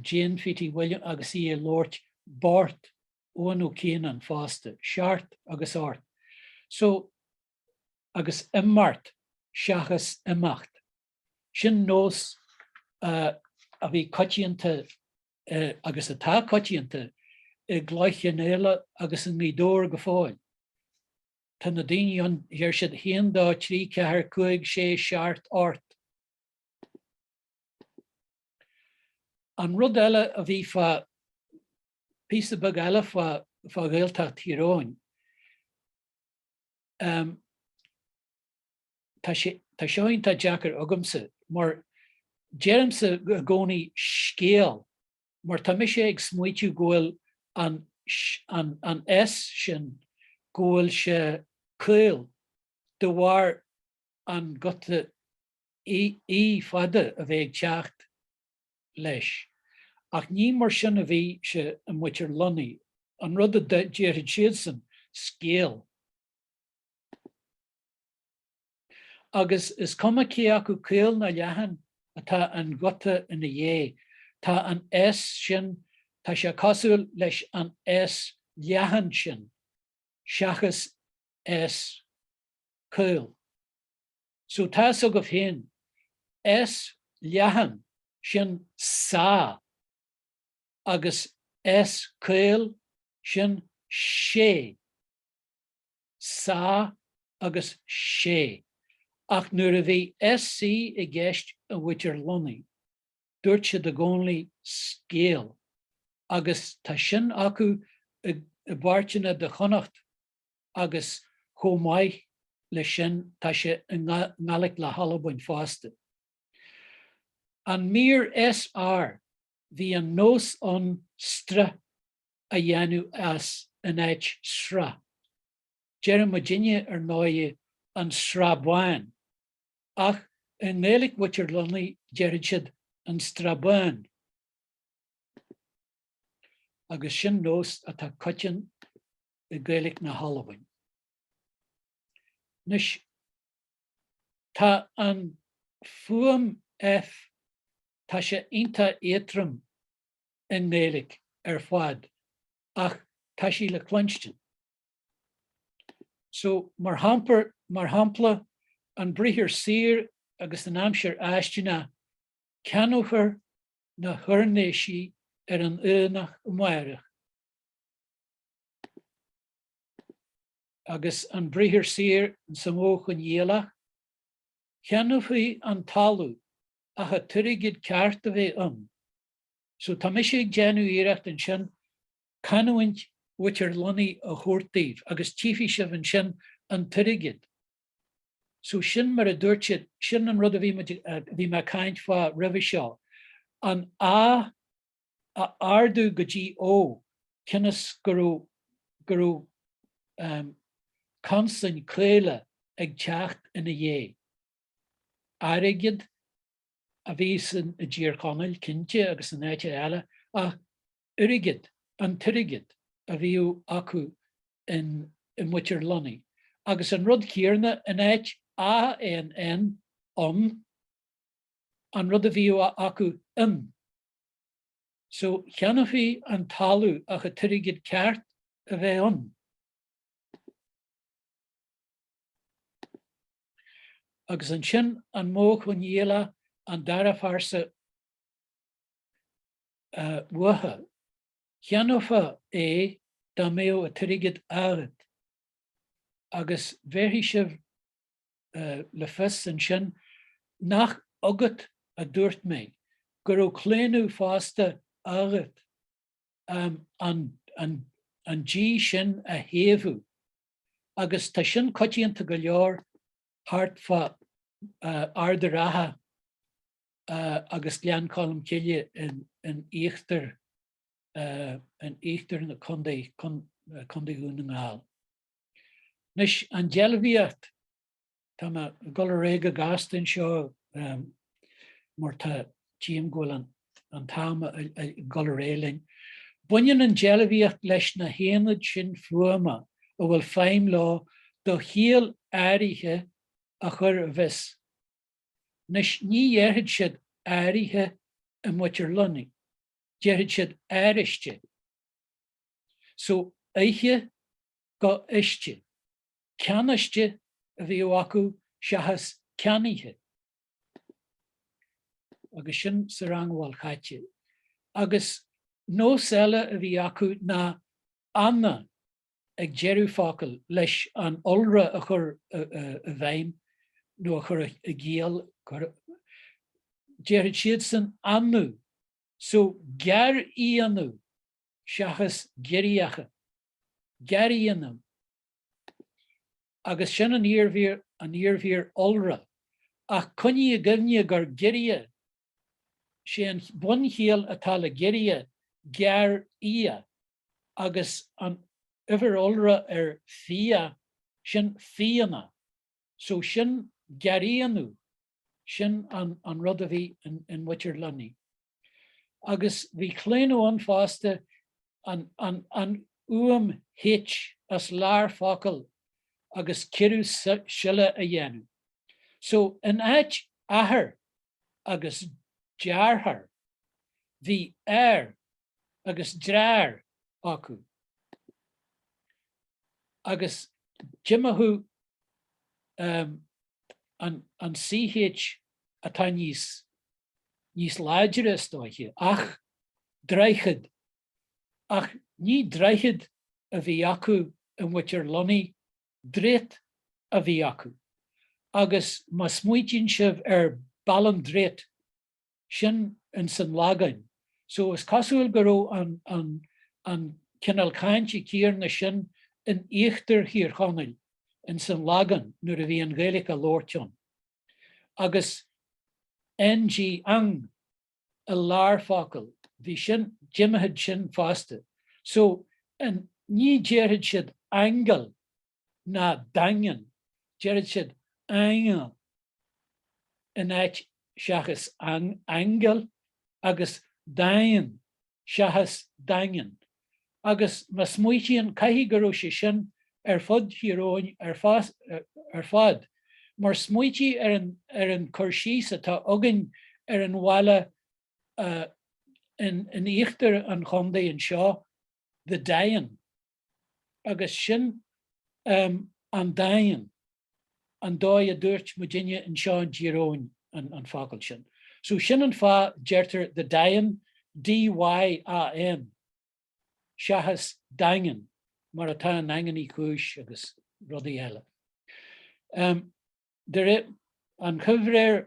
Jane Phete Williams agus í ag labhairt bort, Eoin Ó Cianáin fosta, seart agus ort. So, agus imeart seachas imeacht. Sin nós a bhí coitianta agus atá coitianta i gCloich Cheann Fhaola agus i nGaoth Dobhair go fóill. Tá na daoine ann, deir siad haon, dó, trí, ceathair, cúig, sé, seart, ort. An rud eile a bhí fá, píosa beag eile fá, fá Ghaeltacht Thír Eoghain, tá sé, tá seo iontach deacair agamsa mar deirimse i gcónaí scéal mar tá mise ag smaoitiú go bhfuil an, an, an S sin, go bhfuil sé caol de bharr an guta í, í fada a bheith ag teacht leis. Ach ní mar sin a bhí sé i Muintir Lonnaigh. An rud a déarfadh siadsan, scéal. Agus is cuma cé acu caol nó leathan atá an guta ina dhiaidh, tá an S sin, tá sé cosúil leis an S leathan sin, seachas S caol. So tá's agaibh féin, S leathan, sin sa, agus S caol, sin sé. sa agus sé. Ach nuair a bhí SC i gceist i Mhuintir Lonnaigh, dúirt siad i gcónaí scéal, agus tá sin acu i bpáirteanna de Chonnacht agus chomh maith leis sin tá sé i nGaelic na hAlbain fosta. An mír SR, bhí an nós ann str a dhéanamh as in áit sraith. Deireann muidinne, ar ndóighe, an Srath Bán, ach i nGaeilic Mhuintir Lonnaigh déarfaidh siad an Strabán. Agus sin nós atá coiteann i Gaeilic na hAlbain. Anois, tá an fuaim F, tá sé iontach éadtrom i nGaeilic ar fad ach tá sí le cluinstin. So, mar shampar, mar shampla, an briathar saor agus an aimsir fháistineach, ceannófar na hoirnéisí ar an aonach amáireach. Agus an briathar saor sa mhodh coinníollach, cheannófaí an talamh ach an t-airgead ceart a bheith ann. So tá mise ag déanamh iarracht ansin canúint Mhuitir Lunny a thabhairt daoibh agus tchífidh sibh ansin an t-airgead. So sin mar a dúirt siad, sin an rud a bhí muid, a bhí mé ag caint fá roimhe seo, an A a ardú go dtí O cionn is go raibh, go raibh ehm consain caola ag teacht ina dhiaidh. Airgead a bhí san i dTír Chonaill cinnte agus in áiteacha eile ach airgead, an t-airgead a bhíodh acu in i Muitir Lunny. Agus an rud céarna in áit ANN, ann, an rud a bhíodh acu in. So cheannófaí an talamh ach an t-airgead ceart a bheith ann. Agus ansin an modh coinníollach, an dara phearsa uatha. Cheannófá é dá mbeadh an t-airgead agat. Agus bhéarfaidh sibh le fios ansin nach agat a dúirt mé, go raibh claonadh fosta agat an G sin a shéimhiú. Agus tá sin coitianta go leor thart fá Ard an Rátha agus Gleann Cholm Cille in íochtar in íochtar na contae, Contae Dhún na nGall. Anois, an deilbhíocht, tá mé ag dul ar aghaidh go gasta anseo mar tá, tchím go bhfuil an t-am ag dul ar aghaidh linn. Baineann an deilbhíocht leis na haonaid sin fuaime a bhfuil feidhm leo do chiall áirithe a chur i bhfios. Anois, ní dhéarfaidh siad áirithe i Muitir Lunny, déarfaidh siad áiriste. So, oiche go iste. Ceannaiste a bhíodh acu seachas ceannaithe. Agus sin sa rang a bhfuil chaite. Agus nós eile a bhí acu ná anna ag deireadh focal leis an iolra a chur i bhfeidhm nó a chur i gciall, déarfaidh siadsan annú, so gearrfhiannú seachas giorriacha, gearrfhiannú. Agus sin an iarmhír, an iarmhír iolra. Ach coinnigh i gcuimhne gur giorria, sé an bunchiall atá le giorria, gearrfhia. agus an uimhir iolra ar fia, sin fianna. So sin gearrfhiannú, sin an rud a bhí in Muitir Lunny. Agus bhí claonadh ann fosta an fhuaim H as lár focal agus ciorrú siolla a dhéanamh. So in áit athair agus deartháir, bhí air agus dreár acu agus d'imeodh an CH atá níos níos láidre is dóiche, ach droichead, ach ní droichead a bhí acu i Muitir Lunny, droichead a bhí acu. Agus má smaointíonn sibh ar Ballindrait, sin ins an Lagáin. So is cosúil go raibh an, an, an cineál cainte céarna sin in íochtar Thír Chonaill, ins an Lagán nuair a bhí an Ghaeilge á labhairt ann. Agus NG, ang, i lár focal, bhí sin, d'imigh sin fosta. So, an, ní déarfaidh siad aingeal ná daingean, déarfaidh siad aingeal in áit seachas aingeal agus daingean seachas daingean. Agus má smaoitíonn, caithfidh go raibh sé sin ar fud Thír Eoghain ar fad, mar smaoitigh ar an ar an cur síos atá againn ar an bhaile in íochtar an chontae anseo, The Daighean. Agus sin an Daingean, an dóigh a dúirt muidinne anseo i dTír Eoghain an focal sin. So sin an fáth deirtear The Daighean, D-Y-A-N, seachas Daingean, mar atá i nDaingean Uí Chúis agus rudaí eile. De réir an choimhréir,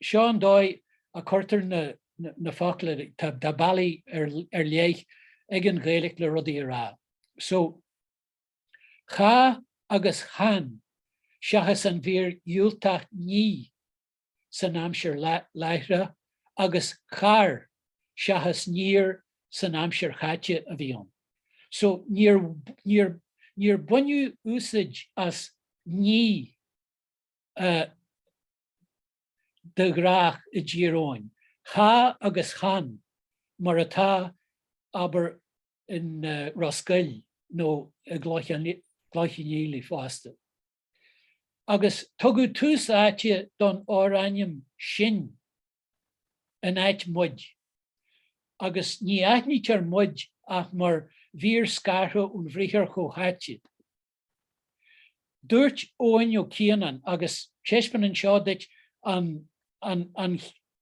seo an dóigh a cuirtear na focla, tá bealaí ar leith ag an Ghaeilge le rudaí a rá. So, cha agus chan seachas an mhír dhiúltach ní san aimsir láithreach agus char seachas níor san aimsir chaite a bhí ann. So, níor, níor, níor baineadh úsaid as ní de ghnách i dTír Eoghain. Cha agus chan mar atá, abair, in Ros Goill nó i gCloich Cheann Fhaola fosta. Agus tugadh tús áite don fhorainm sinn in áit muid, agus ní aithnítear muid ach mar mhír scartha ón bhriathar chomhtháite. Dúirt Eoin Ó Cianáin, agus taispeánann seo duit an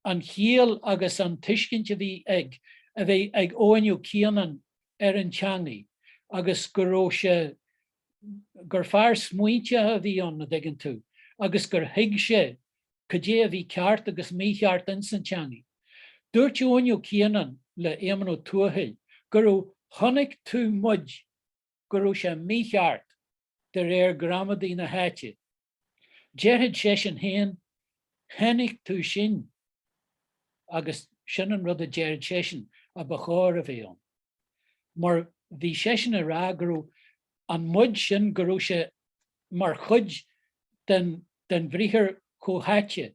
an chiall agus an tuiscint a bhí ag a bhí ag Eoin Ó Cianáin ar an teangaidh agus go raibh sé gur fear smaointeach a bhí ann, a dtuigeann tú, agus gur thuig sé cad é a bhí ceart agus mícheart ins an teangaidh. Dúirt Eoin Ó Cianáin le Éamonn Ó Tuathail go raibh chonaic tú muid go raibh sé mícheart de réir gramadaí na háite. Déarfadh seisean féin, Chonaic tú sinn agus sin an rud a déarfadh seisean a ba chóir a bheith ann. Mar bhí seisean ag rá go raibh an muid sin, go raibh sé mar chuid den den bhriathar chomhtháite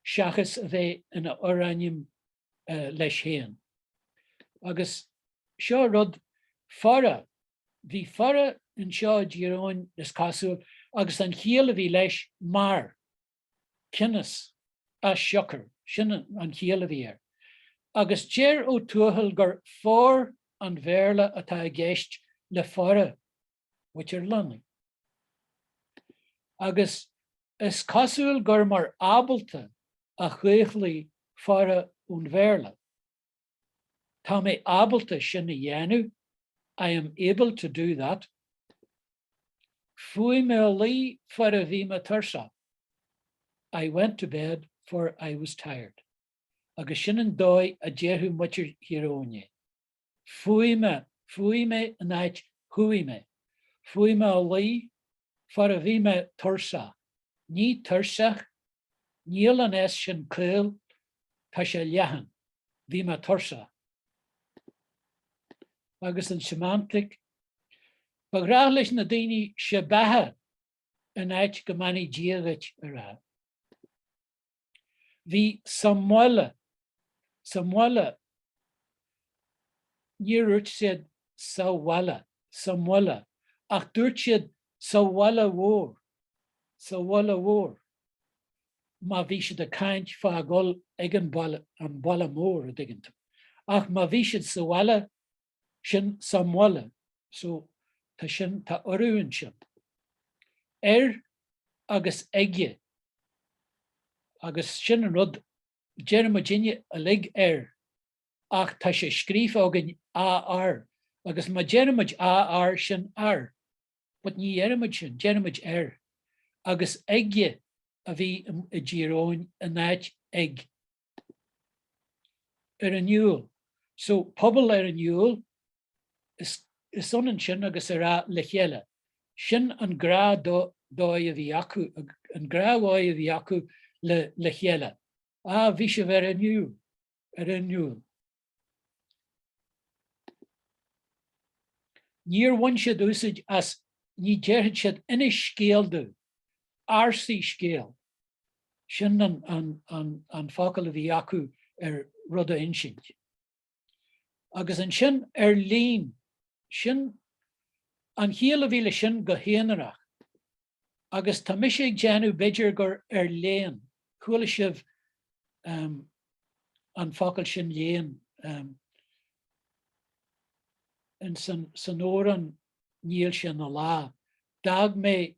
seachas a bheith ina fhorainm leis féin. Agus seo rud, fara, bhí fara anseo i dTír Eoghain is cosúil agus an chiall a bhí leis mar, cionnas, as siocair, sin an chiall a bhí air. Agus deir Ó Tuathail gur for an Bhéarla atá i gceist le fara mhuintir Lunny. Agus is cosúil gur mar ábalta a chaochlaigh fara ón Bhéarla. Tá mé ábalta sin a dhéanamh, I am able to do that. Fuaigh mé a luí for a bhí mé tuirseach, I went to bed for I was tired. Agus sin an dóigh a déarfadh muintir Thír Eoghain é. Fuaigh mé, fuaigh mé in áit chuaigh mé. Fuaigh mé a luí for a bhí mé tuirseach. Ní tuirseach, níl an S sin caol, tá sé leathan. Bhí mé tuirseach. Agus an semantic. Ba ghnách leis na daoine sé beatha in áit go mbeannaí Dia dhuit a rá. Bhí sa mbaile, sa mbaile, níor dhúirt siad sa bhaile, sa mbaile, ach dúirt siad sa bhaile mhór, sa bhaile mhór, má bhí siad ag caint fá dhul ag an baile, an baile mór, a dtuigeann tú. Ach má bhí siad sa bhaile, sin sa mbaile, so tá sin, tá urú ansin. Ar agus aige agus sin an rud, deireann muidinne uilig ar ach tá sé scríofa againn AR agus má deireann muid AR sin ar but ní dheireann muid sin, deireann muid ar agus aige a bhí i dTír Eoghain in áit ag. Ar an iúl. So pobal ar an iúl, is ionann sin agus a rá le chéile. Sin an gnáthdhóigh a bhí acu, an gnáthdhóigh a bhí acu le le chéile. Ah, bhí sibh ar an iúl, ar an iúl. Níor bhain siad úsaid as, ní déarfadh siad inis scéal domh, ársaigh scéal. Sin an focal a bhí acu ar rud a insint. Agus ansin ar líon, sin an chiall a bhí leis sin go haonarach. Agus tá mise ag déanamh b'fhéidir gur ar léan, chuala sibh an focal sin léan in san amhrán Níl sé ina lá. D'fhág mé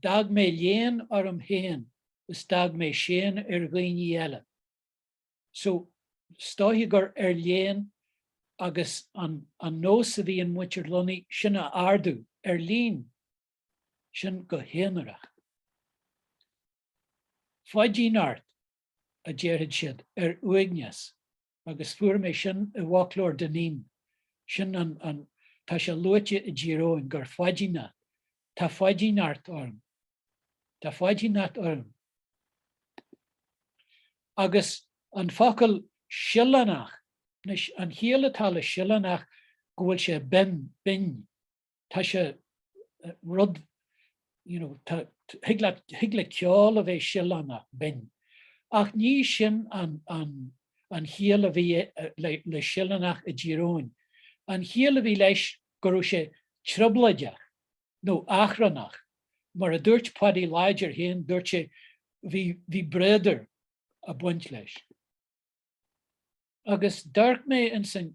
D'fhág mé léan orm féin is d'fhág mé séan ar dhaoine eile. So, is dóiche gur ar léan agus an an nós a bhí in muintir Lunny sin a ardú, ar líon, sin go haonarach. Foighidín ort, a déarfadh siad, ar uaigneas. agus fuair mé sin i bhfoclóir Dineen. Sin an, an. tá sé luaite i dTír Eoghain gur phaidíneacht, tá phaidíneacht orm, tá phaidíneacht orm. Agus an focal sileánach, anois an chiall atá le sileánach go bhfuil sé binn, binn, tá sé rud, you know, tá, thig le, thig le ceol a bheith sileánach, binn. Ach ní sin an, an, an chiall a bhí le, le sileánach i dTír Eoghain. An chiall a bhí leis go raibh sé trioblóideach nó achrannach. Mar a dúirt Paidí Láidir féin, dúirt sé, bhí, bhí bréadar ag baint leis. Agus d'amharc mé ansin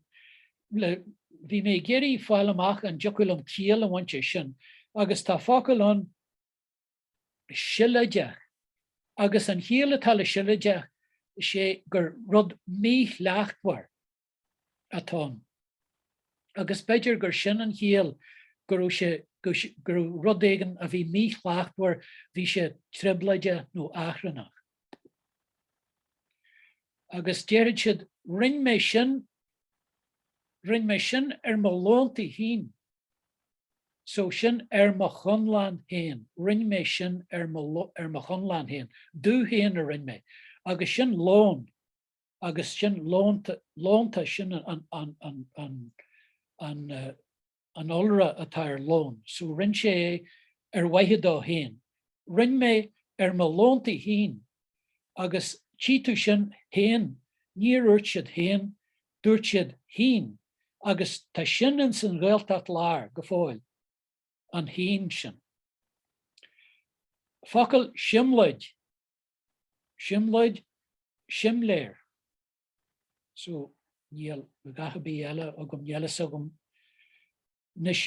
le, bhí mé ag iarraidh fáil amach an dtiocfadh liom ciall a bhaint as sin, agus tá focal ann, sileoideach, agus an chiall atá le sileoideach is é gur rud míshlachtmhar atá ann. Agus b'fhéidir gur sin an chiall, go raibh sé, go raibh rud éigin a bhí míshlachtmhar, bhí sé trioblóideach nó achrannach. Agus déarfaidh siad, Rinn mé sin, rinn mé sin ar mo lóntaí féin. So sin ar mo chonlán féin, rinn mé sin ar mo, ar mo chonlán féin, domh féin a rinn mé. Agus sin lón, agus sin lónta, lónta, sin an, an, an, an, an, an iolra atá ar lón, so rinn sé é ar mhaithe dó féin. Rinn mé ar mo lóntaí féin agus tchí tú sin féin, níor dhúirt siad féin, dúirt siad fhéin agus tá sin ins an Ghaeltacht Láir go fóill, an fhéin sin. Focal siomlóid, siomlóid, simléar. So, níl a dhath ar bith eile agam, níl fhios agam. Anois,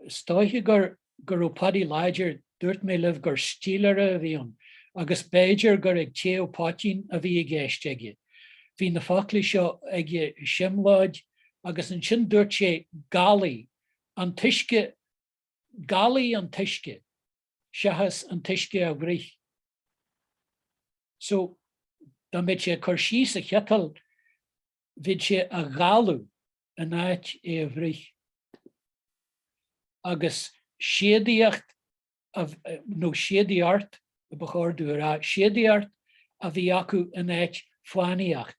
is dóiche gur, go raibh Paidí Láidir, dúirt mé libh gur stiallaire a bhí ann, agus b'fhéidir gur ag téamh poitín a bhí i gceist aige. Bhí na foclaí seo aige, siomlóid, agus ansin dúirt sé galaigh, an t-uisce, galaigh an t-uisce, seachas an t-uisce a bhruith. So, dá mbeadh sé ag cur síos a chiotal, bheadh sé á ghalú in áit é a bhruith. Agus séadaíocht, nó séadaíocht a ba chóir domh a rá, séadaíocht a bhí acu in áit fánaíocht,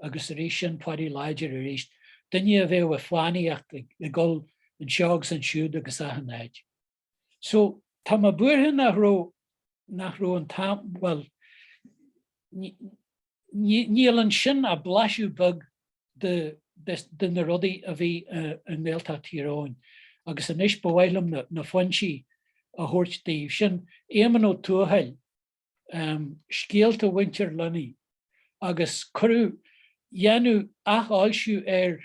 agus arís sin Paidí Láidir arís, duine a bheadh ag fánaíocht, ag dul anseo agus ansiúd agus achan áit. So, tá mé buartha nach raibh, nach raibh an t-am, bhuel, níl ansin ach blaiseadh beag de, de na rudaí a bhí i nGaeltacht Thír Eoghain. Agus anois ba mhaith liom na, na foinsí a thabhairt daoibh. Sin Éamonn Ó Tuathail, Scéalta Mhuintir Luinnigh, agus cuireadh, dhéanadh athfhoilsiú air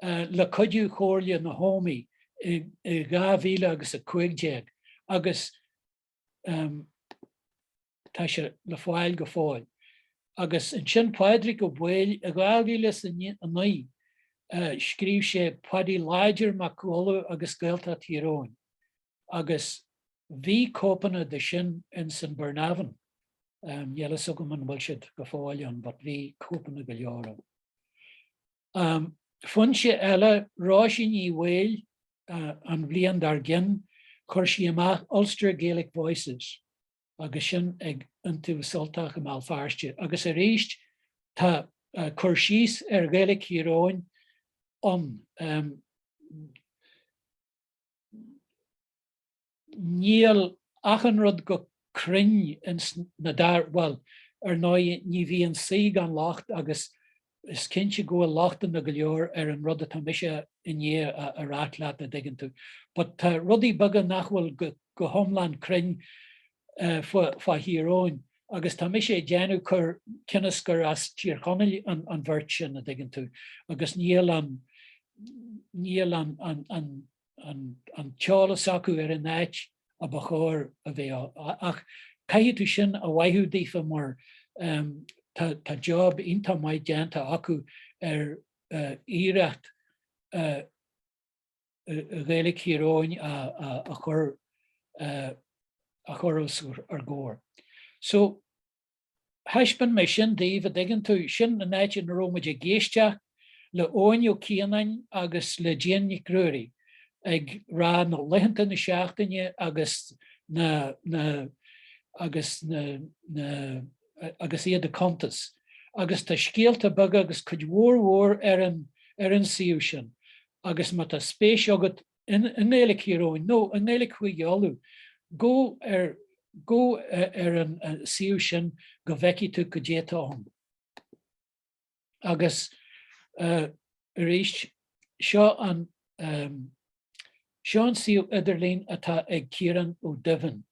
le cuidiú Chomhairle na hÓmaí i 2000 agus 15 agus tá sé le fáil go fóill. Agus ansin Pádraig Ó Baoill i 2009 scríobh sé Paidí Láidir Mac Cú Uladh agus Gaeltacht Thír Eoghain agus bhí cóipeanna de sin ins an Burnavon. Níl fhios agam an bhfuil siad go fóill ann but bhí cóipeanna go leor ann. Foinse eile, Róisín Ní Bhaoill, an bhliain dár gcionn, chuir sí amach Ulster Gaelic Voices agus sin ag Iontaobhas Ultach i mBéal Feirste. Agus arís tá cur síos ar Ghaeilge Thír Eoghain ann. Níl achan rud go cruinn ins na dar, bhuel, ar ndóigh ní bhíonn saoi gan locht agus is cinnte go bhfuil lochtanna go leor ar an rud atá mise i ndiaidh a ráit leat, a dtuigeann tú. But tá rudaí beaga nach bhfuil go go hiomlán cruinn fá Thír Eoghain agus tá mise ag déanamh cur cionn is gur as Tír Chonaill an an bheirt sin, a dtuigeann tú, agus níl an níl an an an an t-eolas acu ar an áit a ba chóir a bheith ach caithfidh tú sin a mhaitheamh daofa mar tá job iontach maith déanta acu ar iarracht Ghaeilge Thír Eoghain a chur a chur os ár gcomhair. So Thaispeáin mé sin daoibh, a dtuigeann tú, sin an áit ina raibh muid ag éisteacht le Eoin Ó Cianáin agus le Jane Nic Ruairí. ag rá na laethanta na seachtaine agus na na agus na na agus iad ag cuntas. Agus tá scéalta beaga agus cuid mhór mhór ar an ar an suíomh sin. Agus má tá spéis agat i nGaeilge Thír Eoghain nó i nGaeilge Chúige Uladh, gabh ar gabh ar an suíomh sin go bhfeicfidh tú goidé atá ann. Agus arís, seo an seo an suíomh idirlín atá ag Ciarán Ó Duibhinn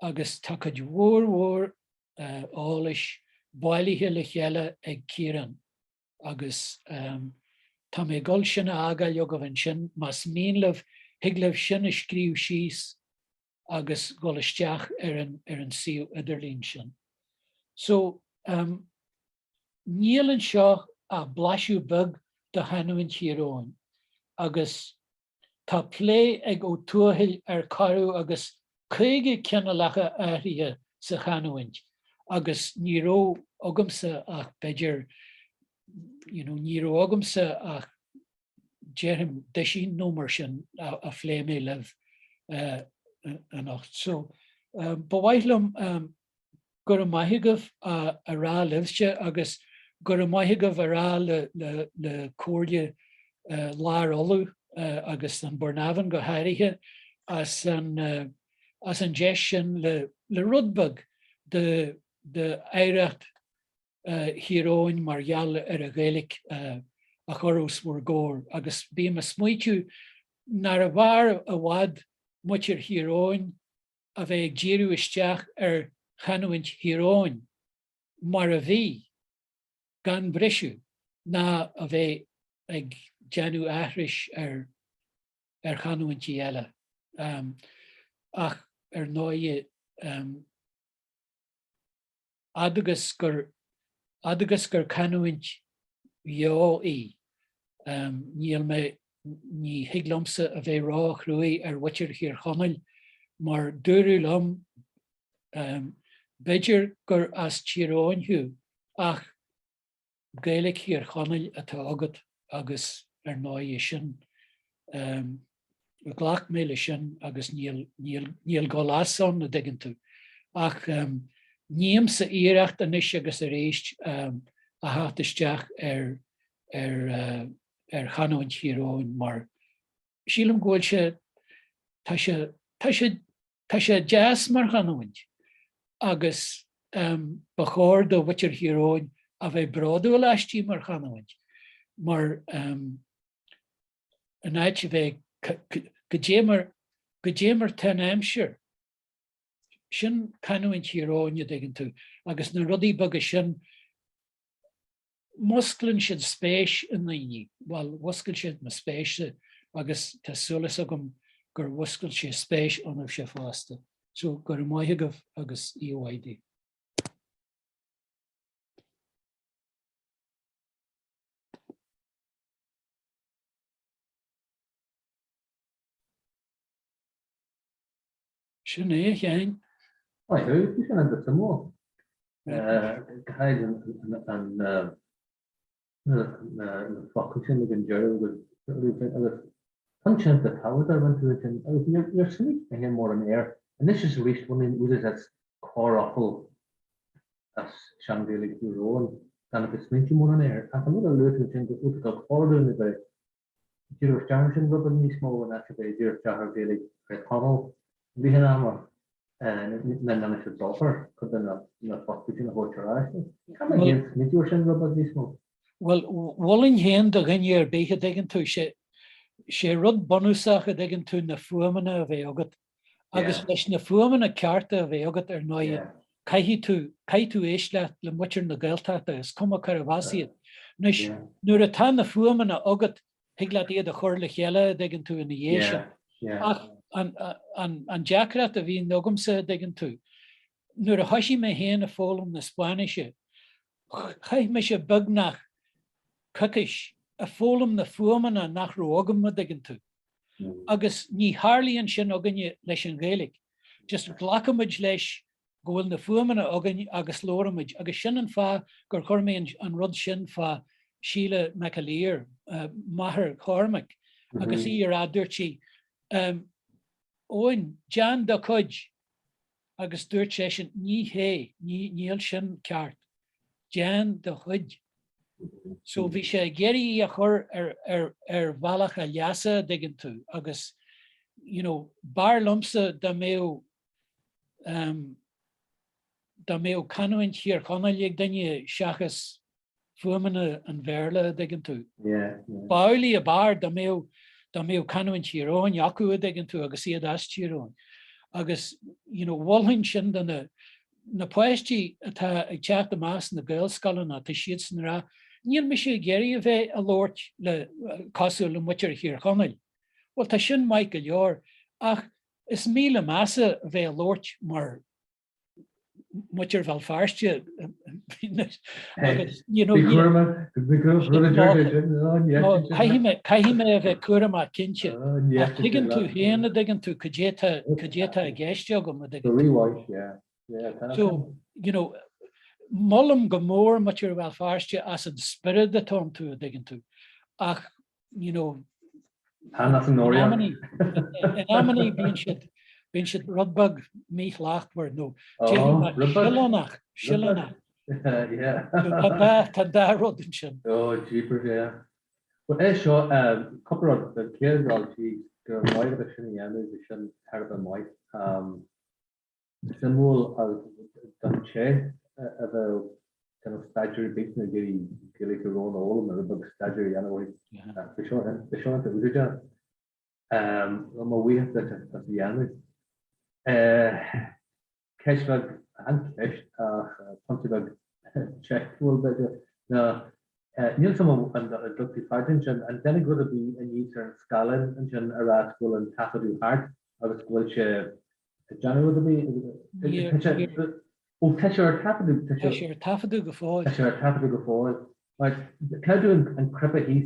agus tá cuid mhór mhór eolais bailithe le chéile ag Ciarán agus tá mé ag dul sin a fhágáil agaibh ansin, más mian libh, thig libh sin a scríobh síos agus dhul isteach ar an ar an suíomh idirlín sin. So, níl anseo ach blaiseadh beag de chanúint Thír Eoghain agus tá plé ag Ó Tuathail ar corradh agus 50 cineálacha athraithe sa chanúint agus ní raibh agamsa ach b'fhéidir you know ní raibh agamsa ach déarfainn duisín nó mar sin a phléigh mé libh anocht. So ba mhaith liom go raibh maith agaibh a rá libhse agus go raibh maith agaibh a rá le Comhairle Lár Uladh agus an Burnavon go háirithe as an as an deis sin le rud beag de d'oidhreacht Thír Eoghain mar gheall ar an Ghaeilge a chur os bhur gcomhair agus bím ag smaoitiú nárbh fhearr i bhfad muintir Thír Eoghain a bheith ag díriú isteach ar chanúint Thír Eoghain mar a bhí, gan briseadh, ná a bheith ag déanamh aithris ar ar chanúintí eile. Ach ar ndóighe, fhad agus gur fhad agus gur canúint bheo í, níl mé, ní thig liomsa a bheith ró-chruaidh ar mhuintir Thír Chonaill mar dúradh liom, b'fhéidir gur as Tír Eoghain thú ach Gaeilge Thír Chonaill atá agat agus ar ndóighe sin, ghlac mé leis sin agus níl, níl, níl dul as ann, a dtuigeann tú. Ach nímse iarracht anois agus arís a theacht isteach ar, ar, ar chanúint Thír Eoghain mar sílim go bhfuil sé, tá sé, tá sé, tá sé deas mar chanúint agus ba chóir do mhuintir Thír Eoghain a bheith bródúil aisti mar chanúint mar in áit a bheith goidé mar, goidé mar tá an aimsir. Sin canúint Thír Eoghain, a dtuigeann tú, agus na rudaí beaga sin, Musclaíonn siad spéis i ndaoine. Bhuel, mhuscail siad mo spéis-se agus tá súil agam gur mhuscail sé spéis ionaibhse fosta. So, go raibh maith agaibh agus oíche mhaith daoibh. Sin é, a Sheáin. Maith thú, bhí sin an-suimiúil. Go háirithe an na focail sin ag an deireadh agus agus chun sin de tábhacht ar bhain tú ansin agus níor smaointigh mé féin mórán air. Anois is arís bainim úsáid as corrfhocal as Sean-Ghaeilge Thír Eoghain gan a bheith smaointiú mórán air ach an rud a luaigh tú ansin go bhfuil tú ag cur dúinn a bheith díriú isteach air sin rud beag níos mó in áit a bheith ag díriú isteach ar Ghaeilge Thír Chonaill i rith an ama nach ndéanfaidh sé dochar cuid de na foclaí sin a thabhairt ar ais. Caithfidh mé féin smaointiú air sin rud beag níos mó. Bhuel, mholfainn féin do dhuine ar bith a dtuigeann tú, sé rud bunúsach a dtuigeann tú na fuaimeanna a bheith agat agus leis na fuaimeanna cearta a bheith agat ar ndóighe caithfidh tú, caithfidh tú éisteacht le muintir na Gaeltachta, is cuma cérbh as iad. Anois, nuair atá na fuaimeanna agat, thig leat iad a chur le chéile a dtuigeann tú ina dhiaidh sin. Ach an, an, an deacracht a bhíonn agamsa a dtuigeann tú, nuair a thoisigh mé féin ag foghlaim na Spáinnise, chaith mise beagnach coicís ag foghlaim na fuaimeanna nach raibh agam a dtuigeann tú. Agus ní tharlaíonn sin againne leis an Ghaeilge. Just glacaimid leis go bhfuil na fuaimeanna againn agus labhraímid agus sin an fáth gur chuir mé an rud sin fá Síle McAleer, máthair Chormaic. Agus í ag rá, dúirt sí, Eoin, déan do chuid! Agus dúirt seisean, Ní hé, níl sin ceart. Déan do chuid. So bhí sé ag iarraidh í a chur ar bhealach a leasa, a dtuigeann tú, agus you know, b'fhearr liomsa dá mbeadh dá mbeadh canúint Thír Chonaill ag duine seachas fuaimeanna an Bhéarla, a dtuigeann tú. B'amhlaidh ab fhearr dá mbeadh dá mbeadh canúint Thír Eoghain acu, a dtuigeann tú, agus iad as Tír Eoghain. Agus you know, mholfainn sin do na na páistí atá ag teacht amach as na Gaelscoileanna, tá siadsan ag rá, níl mise ag iarraidh a bheith ag labhairt le cosúil le muintir Thír Chonaill. Bhuel, tá sin maith go leor, ach is míle measa a bheith ag labhairt mar muintir Bhéal Feirste agus you know caithfidh mé caithfidh mé a bheith cúramach cinnte ach tuigeann tú féin a dtuigeann tú cad é tá cad é atá i gceist agam a dtuigeann tú. So you know molaim go mór muintir Bhéal Feirste as an spiorad atá iontu a dtuigeann tú ach you know, in amannaí bíonn siad bíonn siad rud beag míshlachtmhar nó sileánach, sileánach. Tá an dá rud ansin. Oh, jeepers, yeah. Well, é seo, cúpla rud, an chéad rud, go raibh maith agat sin a dhéanamh, bhí sin thar a bheith maith. Suimiúil agus don té a bheadh cineál staidéar ar bith nó ag iarraidh Gaeilge Thír Eoghain a fhoghlaim nó rud beag staidéir a dhéanamh uirthi. Bhí seo bhí seo iontach úsáideach. Mo bhuíochas duit as a dhéanamh. Ceist bheag, chan ceist ach pointe beag teicniúil b'fhéidir, ná níl 'fhios a'm an dtug tú fá dear ansin, an dtáinig rud ar bith aníos ar an scáileán ansin a rá go bhfuil an taifeadadh thart agus go bhfuil sé ag déanamh rud ar bith? Ó, tá sé ar taifeadadh, tá sé ar taifeadadh go fóill. Tá sé ar taifeadadh go fóill. Right, caithfidh tú an cnaipe thíos.